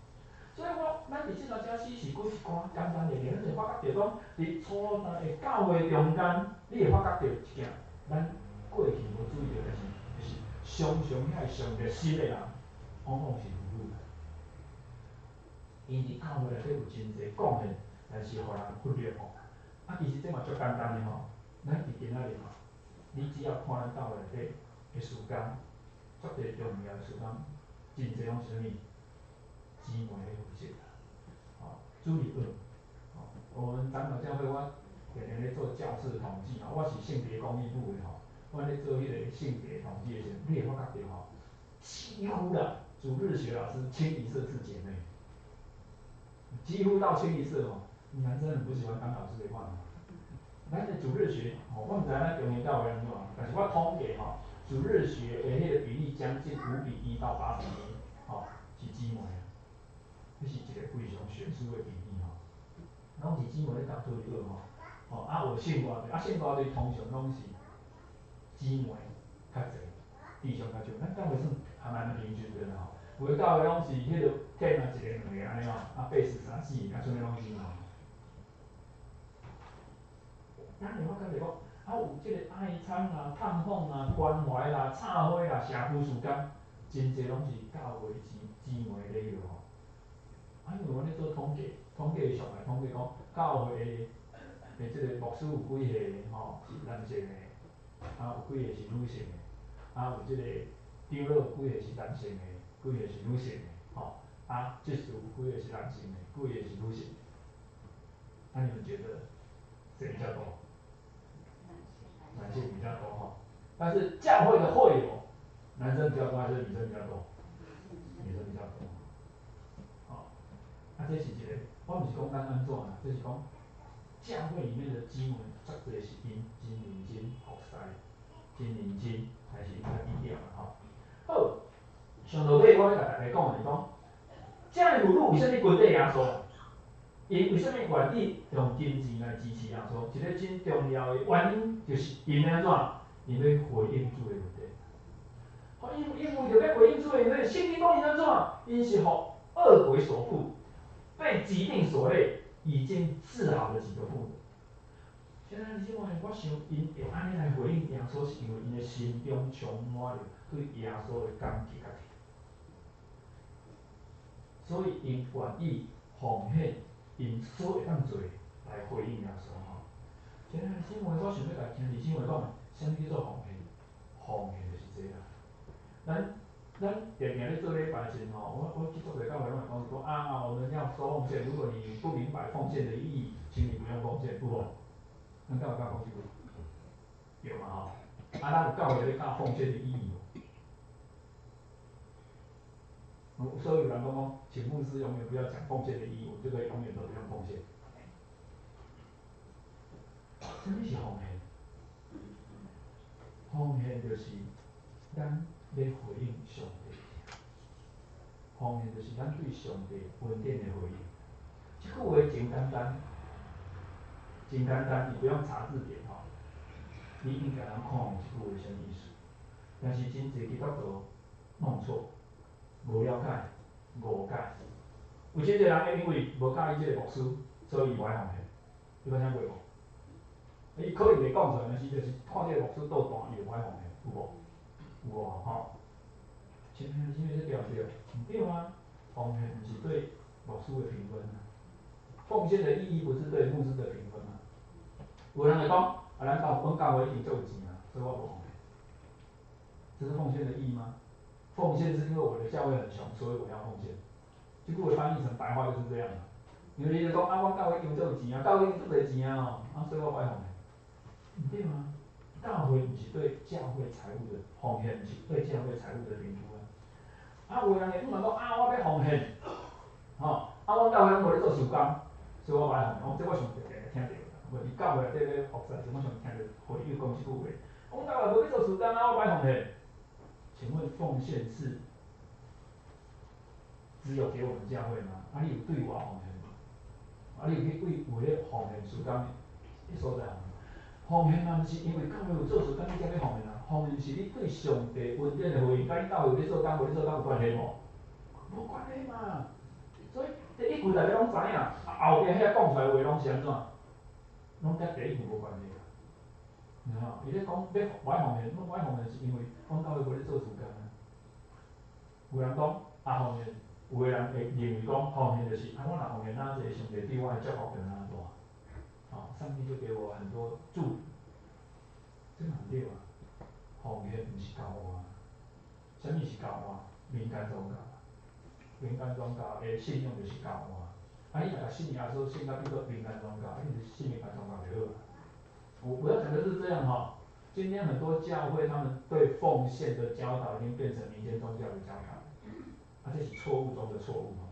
所以我咱佇這段遮只是舉一寡簡單的例，咱就發覺著講，佇初代的教會中間，你會發覺著一件咱過去無注意著代志，就是常常遐上熱心的人，往往是婦女。𪜶佇教會內底有真濟貢獻，但是予人忽略吼。啊，其實這嘛足簡單的吼，咱佇今仔日吼，你只要看咱教會內底的事工，足濟重要的事工，真濟攏是啥物？姊妹咧負責啦，吼，主日學，吼，我們長老教會我定定咧做教士統計吼，我是性別公益部的吼，我咧做彼個性別統計的時陣，你會發覺著吼，幾乎啦，主日學老師清一色是姐妹，幾乎到清一色吼，男生很不喜歡當老師的話，咱的主日學，吼，我毋知咱中興教會按怎，但是我統計吼，主日學的彼個比例將近5比1到8比1，吼，是姊妹啊，這是一個非常懸殊的比例吼，攏是姊妹咧教主日學吼，吼啊有聖歌隊，啊聖歌隊通常攏是姊妹較濟，弟兄較少，咱教會算還蠻平均的啦吼，有的教會攏是彼個天啊一個兩個按呢吼，啊八十三四個，啊啥物攏是吼。咱會發覺著講，啊有這個愛餐啦、探訪啦、關懷啦、插花啦、社區事工，真濟攏是教會姊姊妹咧做吼。啊，因為阮咧做統計，統計上來統計講，教會的這個牧師有幾個吼是男性的，啊有幾個是女性的，啊有這個長老有幾個是男性的，幾個是女性的，吼，啊執事有幾個是男性的，幾個是女性的。啊，你們覺得誰比較多？男性比較多吼，但是教會的會友，男生比較多還是女生比較多？女生比較多。吼，啊，這是一個，我毋是講咱按怎啦，這是講教會裡面的姊妹，足濟是𪜶真認真服侍，真認真，但是𪜶較低調啦吼。好，上落尾我欲共大家講的是講，這个婦女為啥物跟綴耶穌？𪜶為啥物願意用金錢來支持耶穌？一個真重要的原因就是𪜶欲按怎？𪜶欲回應主的問題。好，𪜶為著欲回應主的問題，聖經講𪜶按怎？𪜶是予惡鬼所附，被疾病所累，已經治好了幾個婦人。現在姊妹，我想𪜶會按呢來回應耶穌，是因為𪜶的心中充滿著對耶穌的感激佮疼，所以𪜶願意奉獻𪜶所會當做的來回應耶穌吼。親愛的姊妹，我想欲共兄弟姊妹講，啥物叫做奉獻？奉獻就是這啦。咱咱定定咧做禮拜時吼，我去足濟教會攏會講是講啊，我們要收奉獻，如果你不明白奉獻的意義，請你不用奉獻，有無？咱敢有敢講這句？有嘛吼？啊，咱有教會咧教奉獻的意義無？所以有人講講，請牧師永遠不要講奉獻的意義，我們就可以永遠都不用奉獻。啥物是奉獻？奉獻就是咱咧回應上帝，奉獻就是咱對上帝恩典的回應。這句話真簡單，真簡單，你不用查字典吼，你應該通看這句話啥物意思。但是真濟基督徒弄錯，無了解、誤解。有真濟人會因為無佮意這个牧師，所以伊無愛奉獻。你捌聽過無？伊可能袂講出來，但是就是看這个牧師倒彈，伊就無愛奉獻，有無？有無吼？親兄姊妹，這對毋對？毋對啊！奉獻毋是對牧師的評分啊，奉獻的意義不是對牧師的評分啊。有人會講，啊，咱教阮教會已經足有錢啊，所以我無奉獻。這是奉獻的意義嗎？奉獻是因為我的教會很窮，所以我要奉獻。這句話翻譯成白話就是這樣。因為你就講啊，阮教會已經足有錢啊，教會已經足濟錢啊吼，啊，所以我無愛奉獻。毋對啊！教會毋是對教會財務的奉獻，毋是對教會財務的評估啊。啊，有的人會問講啊，我欲奉獻，吼，啊，阮教會攏無咧做事工，所以我無愛奉獻。這我上常聽著，無佇教會內底咧服侍時，我上聽著會友講這句話。阮教會無咧做事工啊，我無愛奉獻。請問奉獻是只有給我們教會嗎？啊，你有對外奉獻無？啊，你有去對有咧奉獻事工的所在奉獻？奉獻嘛，毋是因為教會有做事工，你才欲奉獻啊。奉獻是你對上帝恩典的回應，佮你教會有咧做工，無咧做工有關係無？無關係嘛。所以第一句大家攏知影，後壁遐講出來話攏是按怎？攏佮第一句無關係啊。吼，伊咧講欲無愛奉獻，無愛奉獻是因為阮教會無咧做事工啊。有人講啊奉獻，有的人會認為講奉獻就是啊，我若奉獻哪濟，上帝對我的祝福就哪大。吼，上帝就給我很多祝福，這嘛毋對啊。奉獻毋是交換，啥物是交換？民間宗教，民間宗教的信仰就是交換。啊，你若共信耶穌信甲變做民間宗教，你就信民間宗教就好啊。我要講的是這樣吼，今天很多教會他們對奉獻的教導已經變成民間宗教的教導，啊，這是錯誤中的錯誤吼。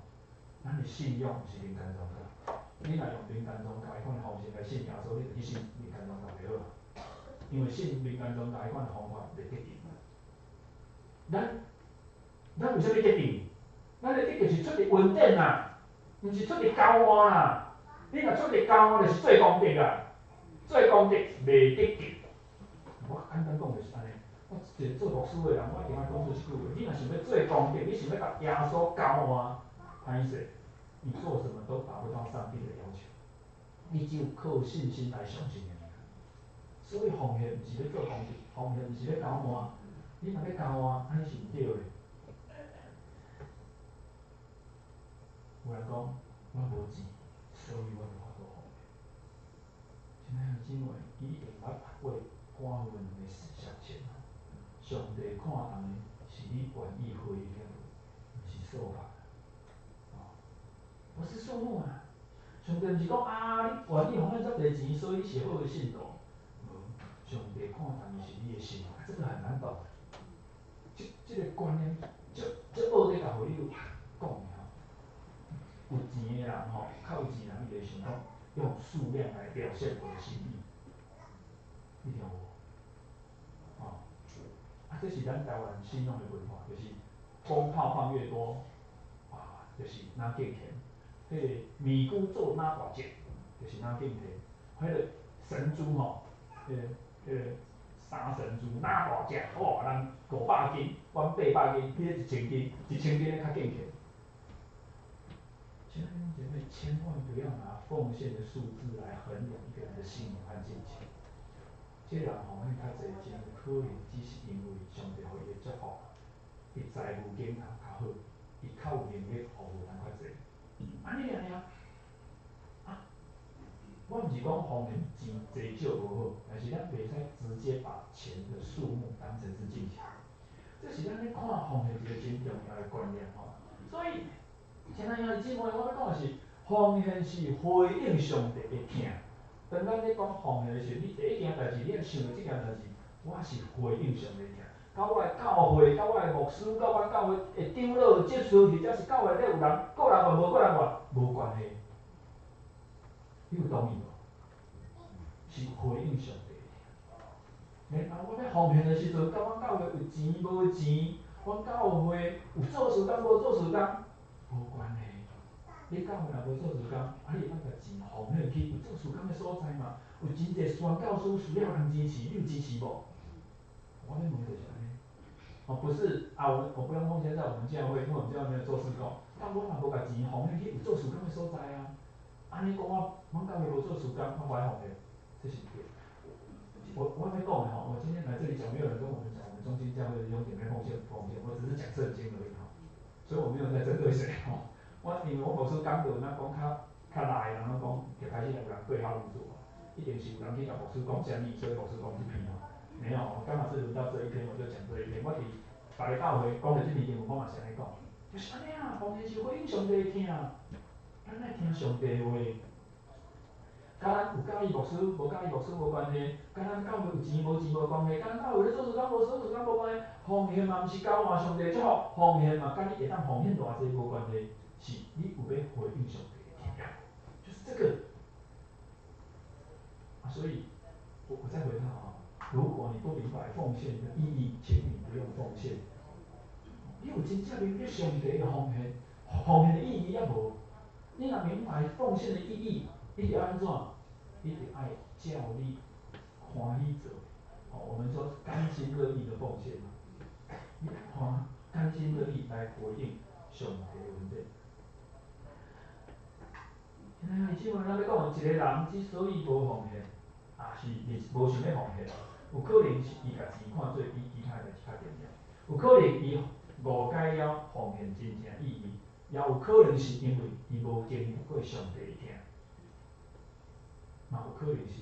咱的信仰毋是民間宗教，你若用民間宗教彼款的方式來信耶穌，你就去信民間宗教就好啊。因為信民間宗教彼款的方法袂得救。咱為啥物得救？咱的得救是出佇恩典啊，毋是出佇交換啦。你若出佇交換，就是做功德啊，做功德袂得救。我簡單講就是按呢。我一個做牧師的人，我一定愛講出這句話。你若想欲做功德，你想欲共耶穌交換，歹勢，你做什麼都達不到上帝的要求。你只有靠信心來相信爾。所以奉獻毋是咧做功德，奉獻毋是咧交換。你若欲交換，按呢是毋對的。有人講我無錢，所以我無法度奉獻。親愛的姊妹，伊一定捌讀過寡婦兩个小錢。上帝看重的是你願意回應，毋是數目。哦，不是數目啊！上帝毋是講啊，你願意奉獻遮濟錢，所以你是好的信徒。無，上帝看重的是你的心，啊，這個很難懂。這個觀念，足足學咧共會友講的吼。有錢的人吼，較有錢人伊就會想講用數量來表現我的心意，你聽有無？吼，啊，這是咱台灣信仰的文化，就是蜂炮放越多，啊，就是若敬虔。彼个米龜做若大隻，就是若敬虔。彼个神豬吼，彼个三神豬若大隻，哇，人500斤，阮800斤，彼个1000斤，1000斤的較敬虔。親愛的弟兄姐妹，千萬不要拿奉獻的數字來衡量一個人的信仰和敬虔。這人奉獻較濟，真有可能只是因為上帝予伊的祝福，伊財務健康較好，伊較有能力服務人較濟。按呢爾爾。啊，我毋是講奉獻錢濟少無好，但是咱袂使直接把錢的數目當成是敬虔。這是咱咧看奉獻一個真重要的觀念吼。所以，親愛兄弟姊妹，我欲講的是，奉獻是回應上帝的疼。當咱咧講奉獻的時陣，你第一件代誌，你愛想著這件代誌，我是回應上帝疼。佮我的教會，佮我的牧師，佮阮教會的長老、執事，或者是教會內底有人，個人願無個人願，無關係。你有同意無？是回應上帝的疼。然後我欲奉獻的時陣，佮阮教會有錢無錢，阮教會有做事工無做事工，無關係。你教會若無做事工，啊，你會當共錢奉獻去有做事工的所在嘛？有真濟宣教師需要人支持，你有支持無？我欲問就是按呢。哦，不是啊，我不用奉獻在我們教會，因為我們教會沒有做事工。但我嘛無共錢奉獻去有做事工的所在啊。按呢講我，阮教會無做事工，我無愛奉獻，這是毋對。我欲講的吼，我今天來這裡講，沒有人跟我們講，我們中心教會的弟兄姐妹奉獻不奉獻，我只是講聖經而已吼，所以我沒有在針對誰吼。我因為我牧師講道，若講較較賴，人攏講就開始有人對號入座，一定是有人去共牧師講啥物，所以牧師講這篇吼。沒有，剛好是輪到這一篇，我就講這一篇。我佇別个教會講著這篇經文，我嘛是按呢講，就是按呢啊，奉獻是回應上帝的疼，咱愛聽上帝的話。佮咱有佮意牧師，無佮意牧師無關係；佮咱教會有錢無錢無關係；佮咱教會咧做事工無做事工無關係。奉獻嘛毋是交換上帝祝福，奉獻嘛佮你會當奉獻偌濟無關係，是你有欲回應上帝的疼，就是這個。啊，所以，我再回到啊，如果你不明白奉獻的意義，請你不用奉獻。你有真正明白上帝的奉獻，奉獻的意義猶無？你若明白奉獻的意義，你就按怎？你就愛照你歡喜做。哦，我們說甘心樂意的奉獻嘛，你歡甘心樂意來回應上帝的恩典。兄弟姊妹，咱欲講一個人之所以無奉獻，也是無想欲奉獻，有可能是伊共錢看做比其他代誌較重要，有可能伊誤解了奉獻真正意義，也有可能是因為伊無經歷過上帝的疼，嘛有可能是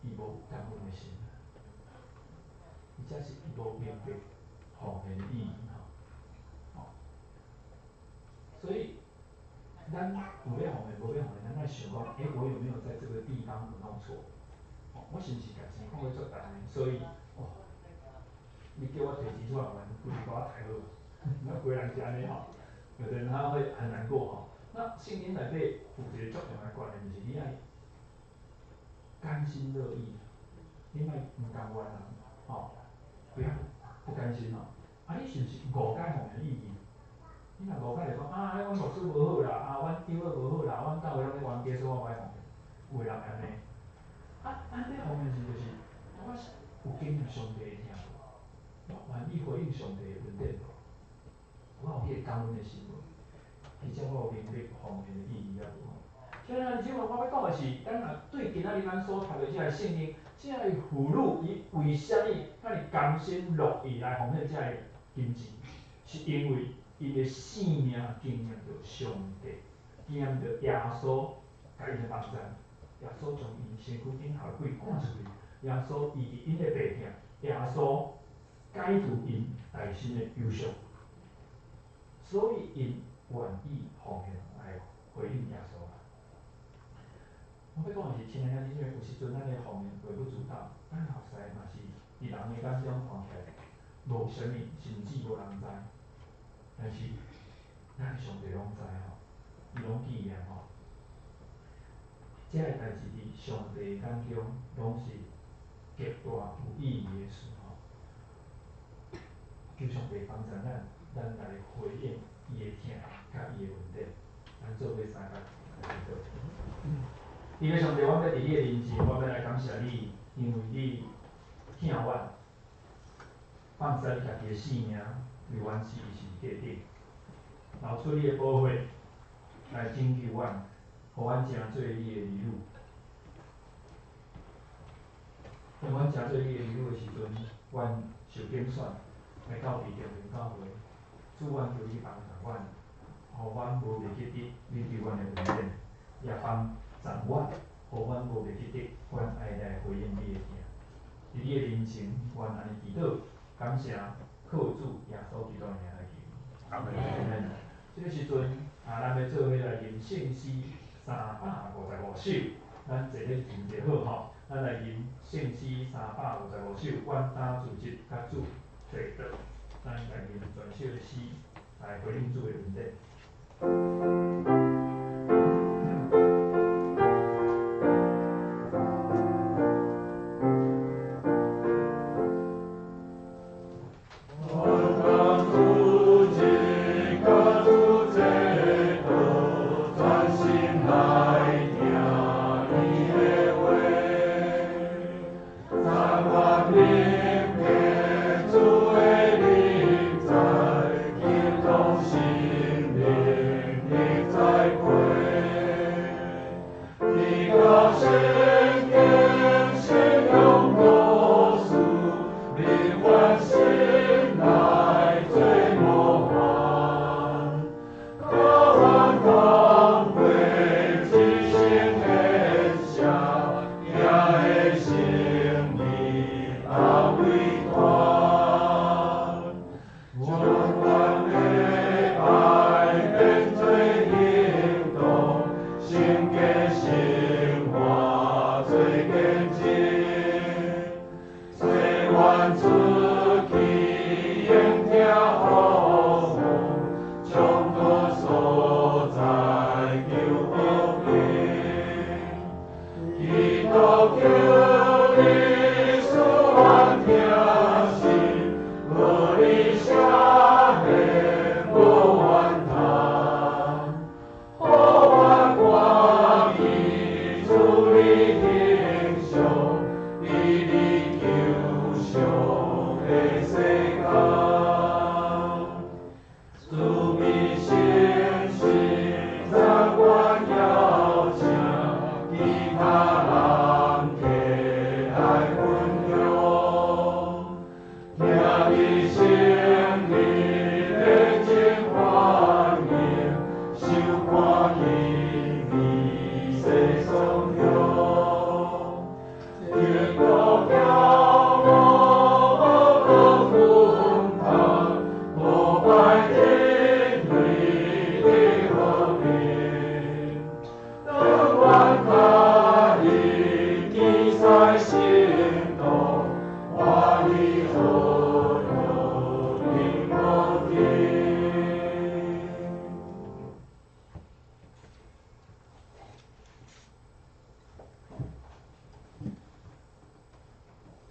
伊無感恩的心，或者是伊無明白奉獻的意義吼。所以，咱有欲奉獻，無欲奉獻，咱愛想講，欸，我有沒有在這個地方有弄錯？我是毋是共錢看做足重的？所以，哦，你叫我提錢出來，規日共我刣好，那規人是按呢吼，有的人他會很難過吼。那聖經內底有一個足重要的觀念，就是你愛甘心樂意，你莫毋甘願啊，吼，不要不甘心吼。啊，你是毋是誤解奉獻意義？你若誤解就講啊，阮牧師無好啦，啊，阮長老無好啦，阮教會攏咧冤家，所以我無愛奉獻。有的人會按呢。啊，咱欲奉獻是就是，我是有經驗上帝的疼無？我願意回應上帝的恩典無？我有彼個感恩的心無？或者我有明白奉獻的意義猶無？親愛的姊妹，我欲講的是，咱若對今仔日咱所讀的這个聖經，這个婦女伊為啥物遐爾甘心樂意來奉獻這个金錢？是因為𪜶的生命經驗著上帝，經驗著耶穌共𪜶的幫助，耶穌將𪜶身軀頂頭的鬼趕出去，耶穌醫治𪜶的病痛，耶穌解除𪜶內心的憂傷，所以𪜶願意奉獻來回應耶穌。我欲講的是，親愛兄弟姊妹，有時陣咱的奉獻微不足道，咱服侍嘛是佇人的眼中看起來無啥物，甚至無人知。但是咱的上帝攏知吼，伊攏記念吼。這个代誌佇上帝眼中攏是極大有意義的事吼。求上帝幫助咱，咱來回應伊的疼，佮伊的恩典，咱做伙相共來祈禱。天父上帝，阮欲佇你的面前，我欲來感謝你，因為你疼阮，放捨你家己的性命，為阮死佇十字架頂，流出你的寶血來拯救阮，予阮成做你的兒女。當阮成做你的兒女的時陣，阮受揀選來到地中間教會，主，阮求你幫助阮，予阮無袂記得你對阮的恩典，也幫助阮，予阮無袂記得阮愛來回應你的疼。佇你的面前，阮按呢祈禱，感謝，靠靠主耶穌基督的名來求。阿門。這个時陣啊，咱欲做伙來吟聖詩355首，咱坐咧真濟好吼，咱來吟聖詩355首，願擔主日佮主坐倒，咱來吟全首的詩來回應主的恩典。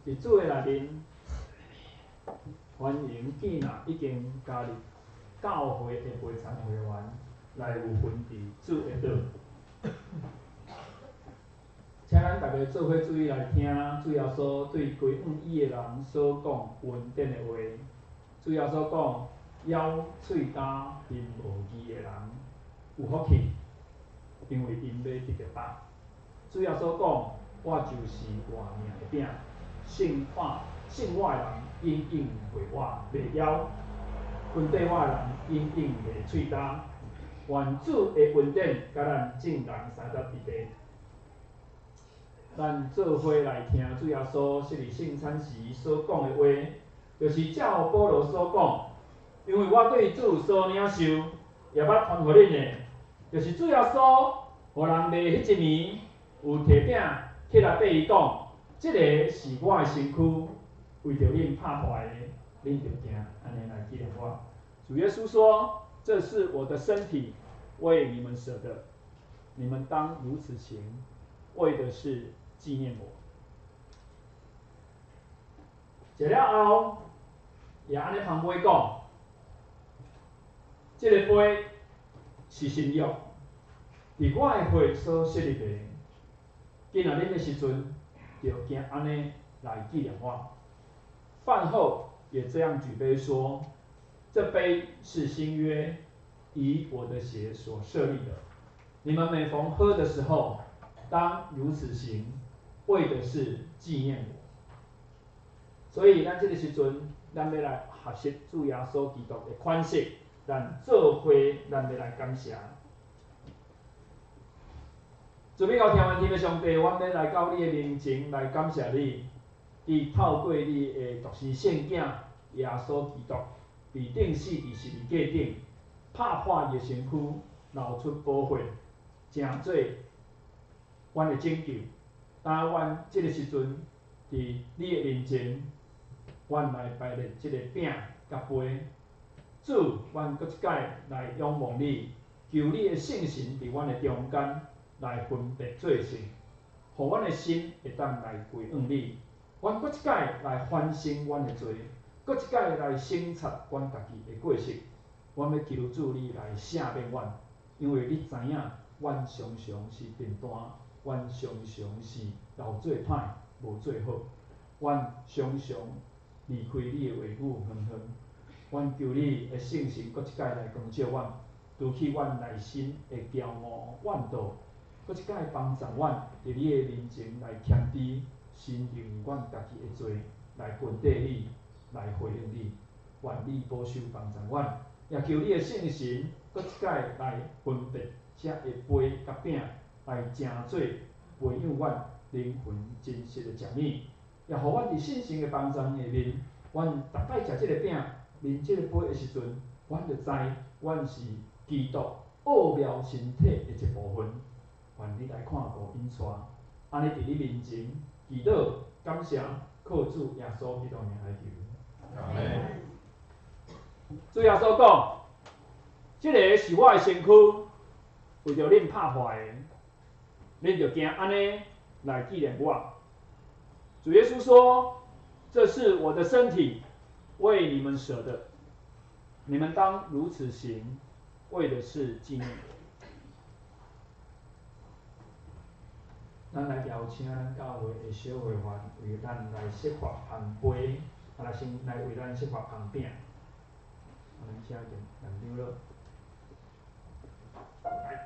伫主的內面，歡迎見若已經加入教會的陪餐會員來有份佇主的桌。請咱逐家做伙注意來聽主耶穌對歸向伊的人所講恩典的話。主耶穌講：枵喙焦面無義的人有福氣，因為𪜶欲得著飽。主耶穌講：我就是活命的餅。信我的人永遠袂餓袂枵，跟綴我的人永遠袂喙焦。願主的恩典佮咱眾人相佮佇地。咱做伙來聽主耶穌昔日聖餐時所講的話，就是照保羅所講，因為我對主所領受，也捌傳予恁的，就是主耶穌予人賣彼一暝，有提餅起來對伊講。這個是我的身軀，為著恁拍破的，恁著行按呢來紀念我。主耶穌說：這是我的身體，為你們捨的，你們當如此行，為的是紀念我。食了後，也按呢捧杯講：這个杯是新約，佇我的血所設立的。今仔啉的時陣，就行按呢來紀念我。飯後也這樣舉杯說：這杯是新約，以我的血所設立的。你們每逢喝的時候，當如此行，為的是紀念我。所以，咱這个時陣，咱欲來學習主耶穌基督的款式，咱做伙，咱欲來感謝。慈悲到天父天的上帝，阮欲來到你的面前來感謝你，伊透過你的獨生聖囝，耶穌基督被釘死佇十字架頂，拍破伊的身軀，流出寶血，成做阮的拯救。當阮這個時陣佇你的面前，阮來擺列這個餅佮杯。主，阮閣一擺來仰望你，求你的聖神佇阮的中間來分別做聖，予阮的心會當來歸向你。阮閣一擺來反省阮的罪，閣一擺來省察阮家己的過失。阮欲求主你來赦免阮，因為你知影，阮常常是貧惰，阮常常是老做歹，無做好，阮常常離開你的話語遠遠。阮求你的聖神閣一擺來光照阮，除去阮內心的驕傲怨妒，閣一擺幫助阮佇你的面前來謙卑，承認阮家己的罪，來跟綴你，來回應你。願你保守幫助阮，也求你的聖神閣一擺來分別這个杯佮餅，來成做培養阮靈魂真實的食物，也予阮佇信心的幫助下面，阮逐擺食這个餅、啉這個杯的時陣，阮就知阮是基督奧妙身體的一部分。願你來看顧引帶，按呢佇你面前祈禱感謝，靠主耶穌基督名來求。阿們。主耶穌講：這个是我的身軀，為著恁拍破的，恁著行按呢來紀念我。主耶穌說：這是我的身體，為你們捨的，你們當如此行，為的是紀念我。咱來邀請咱教會的小會員為咱來釋放紅杯，來先來為咱釋放紅餅。咱請林長老。來。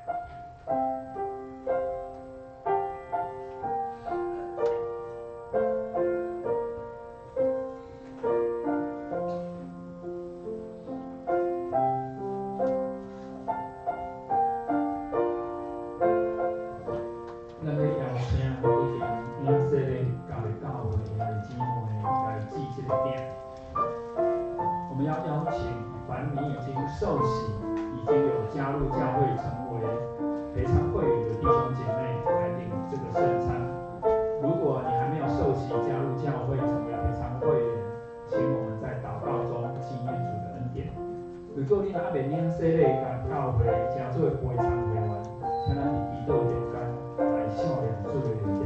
咱欲邀請已經領洗禮加入教會的兄弟姊妹來祭這个餅。我們要邀請凡你已經受洗、已經有加入教會成為陪餐會員的弟兄姐妹來領這個聖餐。如果你還沒有受洗加入教會成為陪餐會員，請我們在禱告中紀念主的恩典。如果你還未領洗禮共教會成做陪餐會員，請咱佇祈禱中間來想念主的恩典。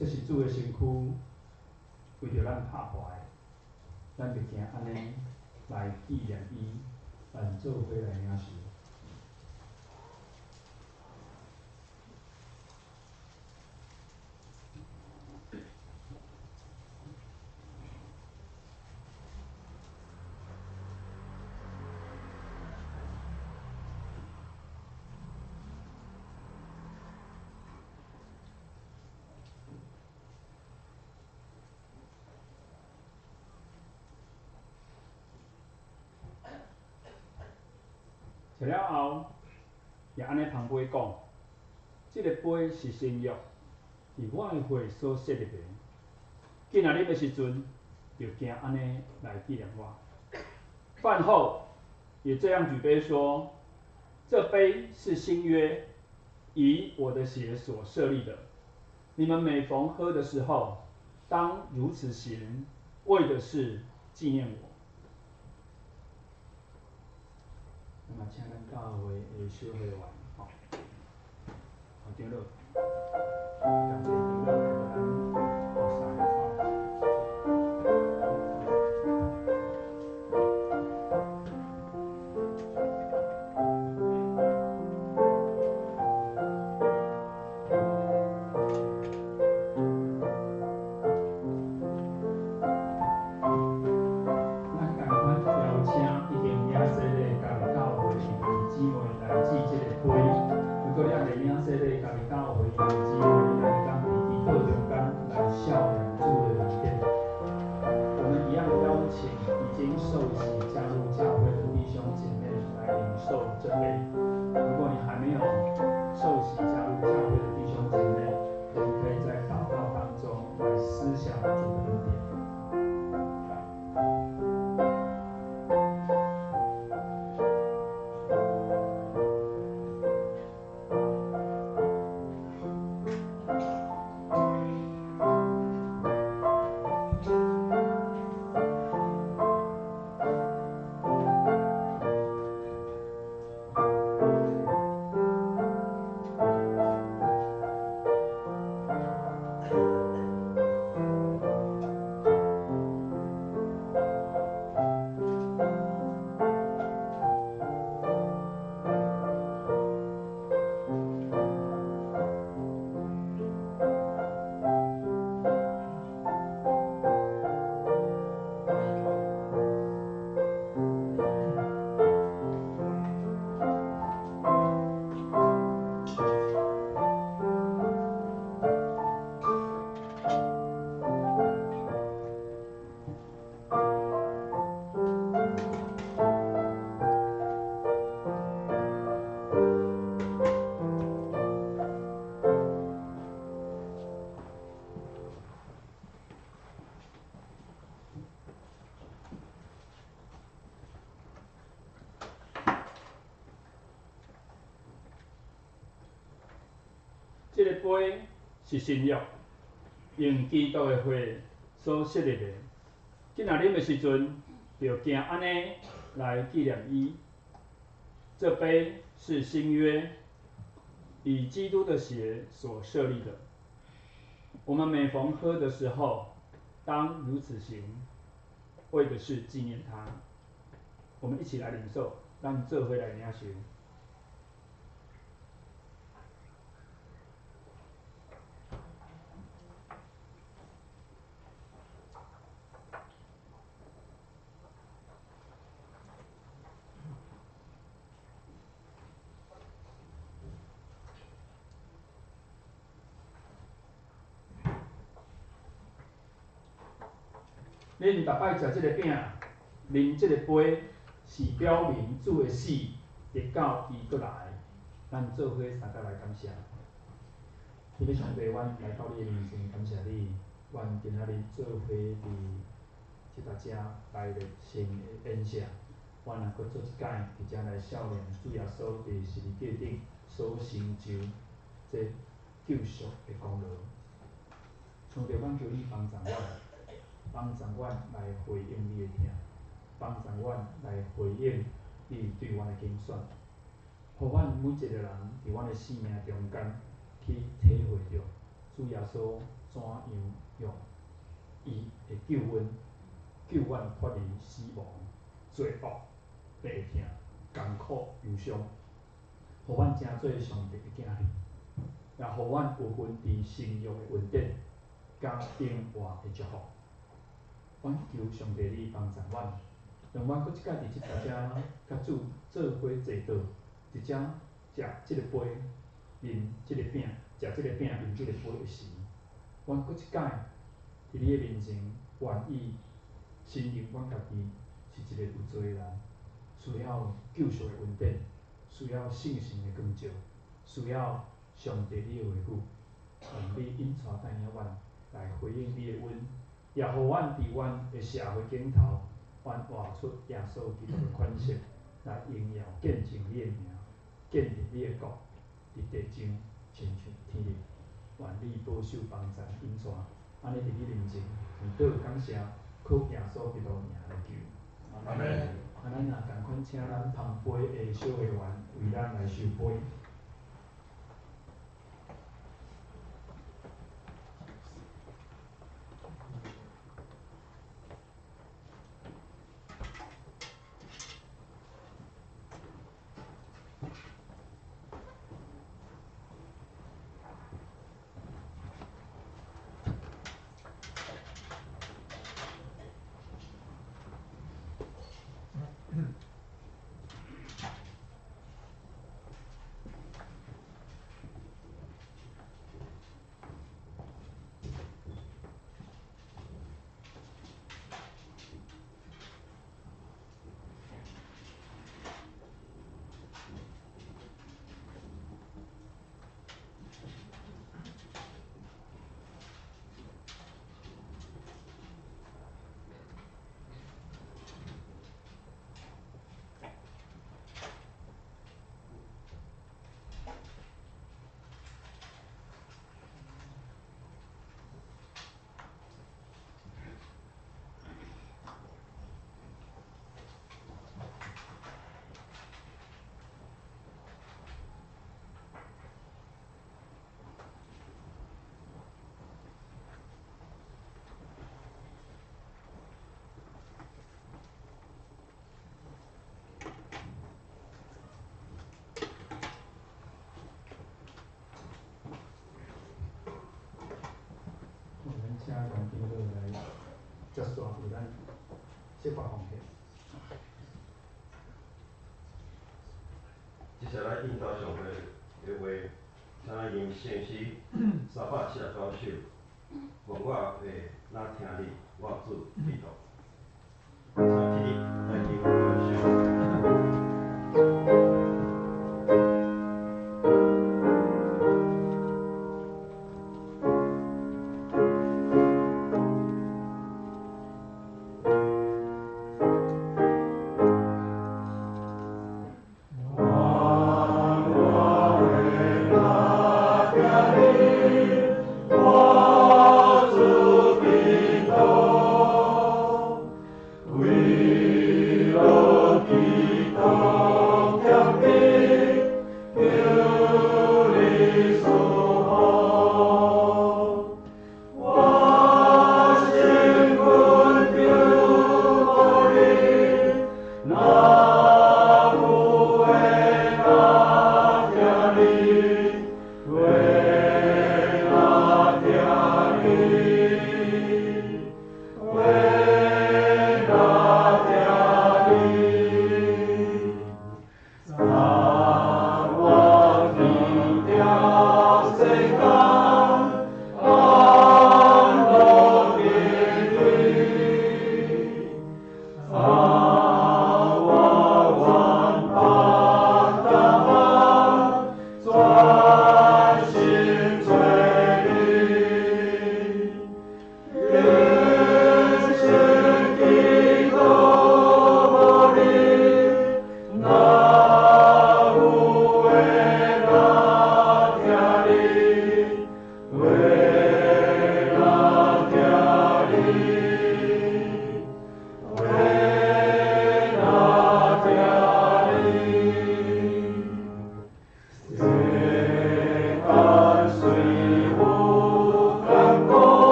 這是主的身軀，為著咱拍破的，咱就行按呢來紀念伊，咱做伙來領受。食了後，也按呢捧杯講：這个杯是新約，是我的血所設立的。囝若啉的時陣，就行按呢來紀念我。飯後也這樣舉杯說：這杯是新約，以我的血所設立的。你們每逢喝的時候，當如此行，為的是紀念我。那麼，請咱教會的小會員，吼，好長老，感謝長老來咱服侍，吼。咱共款邀請已經領洗禮加入教會的兄弟姊妹來舉這个杯。如果你猶未領洗禮加入教會的兄弟姊妹，你也會當佇祈禱中間來少年主的恩典。我們一樣邀請已經受洗加入教會的弟兄姐妹來領受這杯。如果你還沒有受洗加入教會的弟兄姐妹，我們可以在禱告當中來思想主的恩典。這个杯是新約，用基督的血所設立的。囝若啉的時陣，就行按呢來紀念伊。這杯是新約，以基督的血所設立的。我們每逢喝的時候，當如此行，為的是紀念他。我們一起來領受，咱做伙來領受。恁逐擺食這个餅，啉這个杯，是表明主的死，直到伊閣來。咱做伙相共來感謝。天父上帝，阮來到你的面前，感謝你。阮今仔日做伙佇這搭遮來熱心的宴席，阮也閣做一擺佇遮來少年主耶穌佇十字架頂所成就這救贖的功勞。上帝，阮求你幫助阮。幫助阮來回應你的疼，幫助阮來回應你對阮的揀選，予阮每一個人佇阮的生命中間去體會著主耶穌怎樣用伊的救恩救阮脫離死亡、罪惡、病痛、艱苦、憂傷，予阮成做上帝的囝兒，也予阮有份佇新約的恩典佮永活的祝福。阮求上帝你幫助阮，讓阮閣一擺佇這搭遮佮主做伙坐倒，佇遮食這个杯，啉這个餅，食這个餅，啉這个杯的時，阮閣一擺佇你的面前願意承認阮家己是一个有罪的人，需要救贖的恩典，需要聖神的光照，需要上帝你的話語，願你引帶帶領阮來回應你的恩，也予阮佇阮的社會頂頭，阮活出耶穌基督的款式，來榮耀見證你的名，建立你的國，佇地上親像天頂。願你保守幫助引帶，按呢佇你面前，祈禱感謝，靠耶穌基督名來求。阿門。啊，咱也仝款請咱捧杯的小會員為咱來收杯。請王長老來接續為咱釋法奉獻。接下來引導上帝的話，請咱吟聖詩379首，願我會若聽你，我主基督。請起立來聽我唱。我主基督，为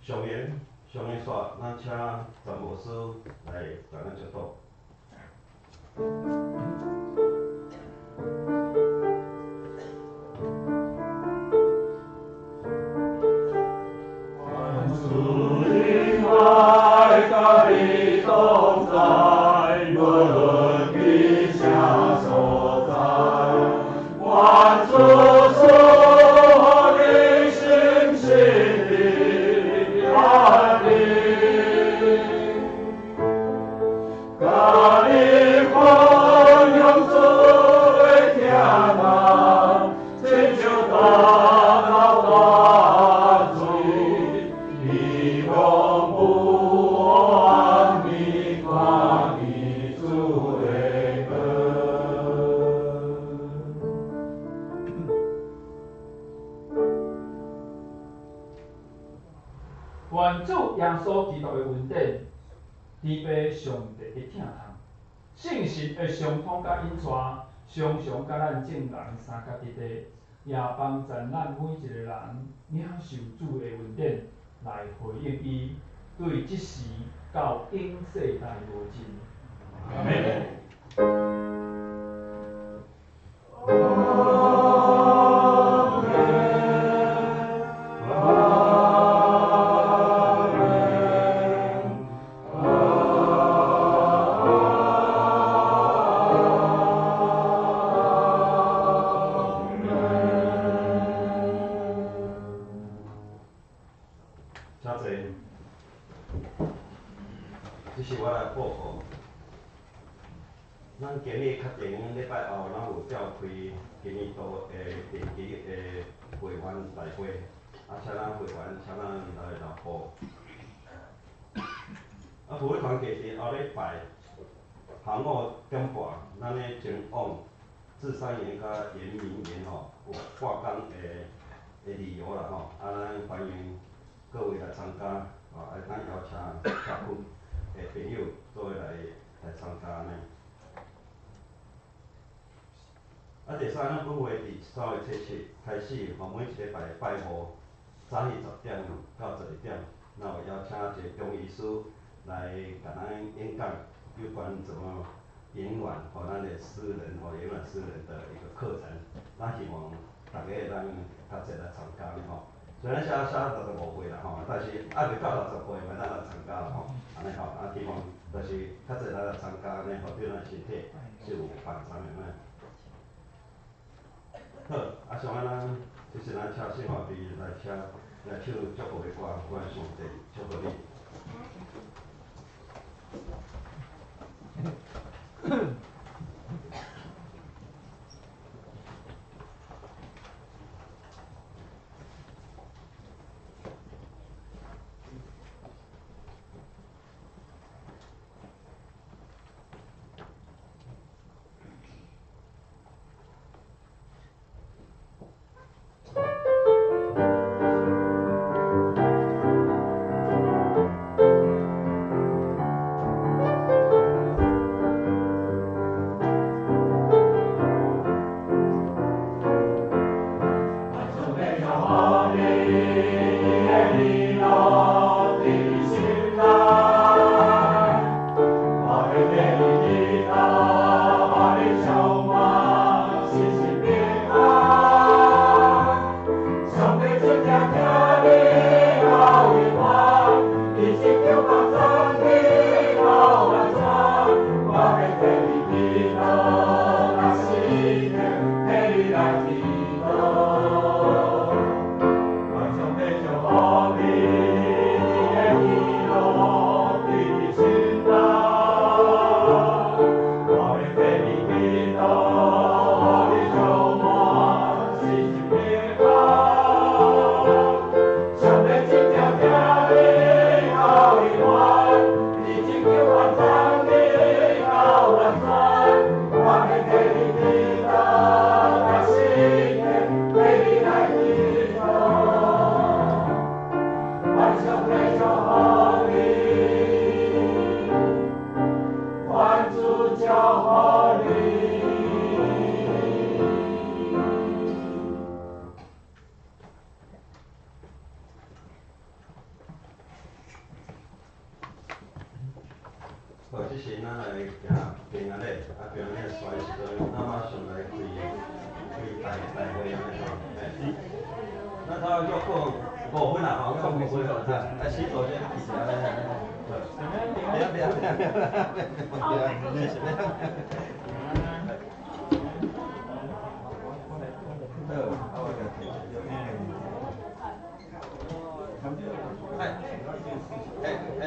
上言上言煞，咱请詹牧师来共咱祝祷。愿主恩爱佮你同在，无论伫啥所在，愿主赐予你心心的安宁，佮你分享主的疼爱，亲像大流大水，伊拢有安眠，看见主的光。愿主耶稣基督的恩典，慈悲上帝的疼痛，圣神的相通佮引带，常常佮咱众人相佮伫地，也帮助咱每一个人领受主的恩典，来回应伊，对这时到永世代无尽。阿们。请坐。这是我来报告。咱今日确定礼拜后，咱有召开今年度的定期的会员大会，啊，请咱会员，请咱来来报。啊，妇女团契伫后礼拜下午点半，咱咧前往芝山岩佮圆明园吼，有挂工的旅游啦吼，啊，咱欢迎各位来参加，啊，咱邀请社区的朋友做伙来参加呢。啊，第三，咱本会伫3月7开始，吼，每一礼拜拜五早起10点到12点，咱有邀请一个中医师来共咱演讲，有关怎么延缓吼咱的失能吼延缓失能的一个课程。咱希望大家会当较济来参加呢吼。虽然写写65岁啦吼，但是犹未到60岁嘛，咱来参加啦吼，按呢吼，啊，希望就是较济来参加呢，吼，对咱身体是有帮助的呢。好，啊，上仔咱就是咱请圣华弟来请来唱祝福的歌，愿上帝祝福你。好，這時咱來行平安禮，啊平安禮煞的時陣，咱馬上來開開大大會按呢吼。咱差不多閣5分啦吼，閣5分，啊，洗手先去一下咧。別別別別別別，好，啊我共提。哎，哎哎。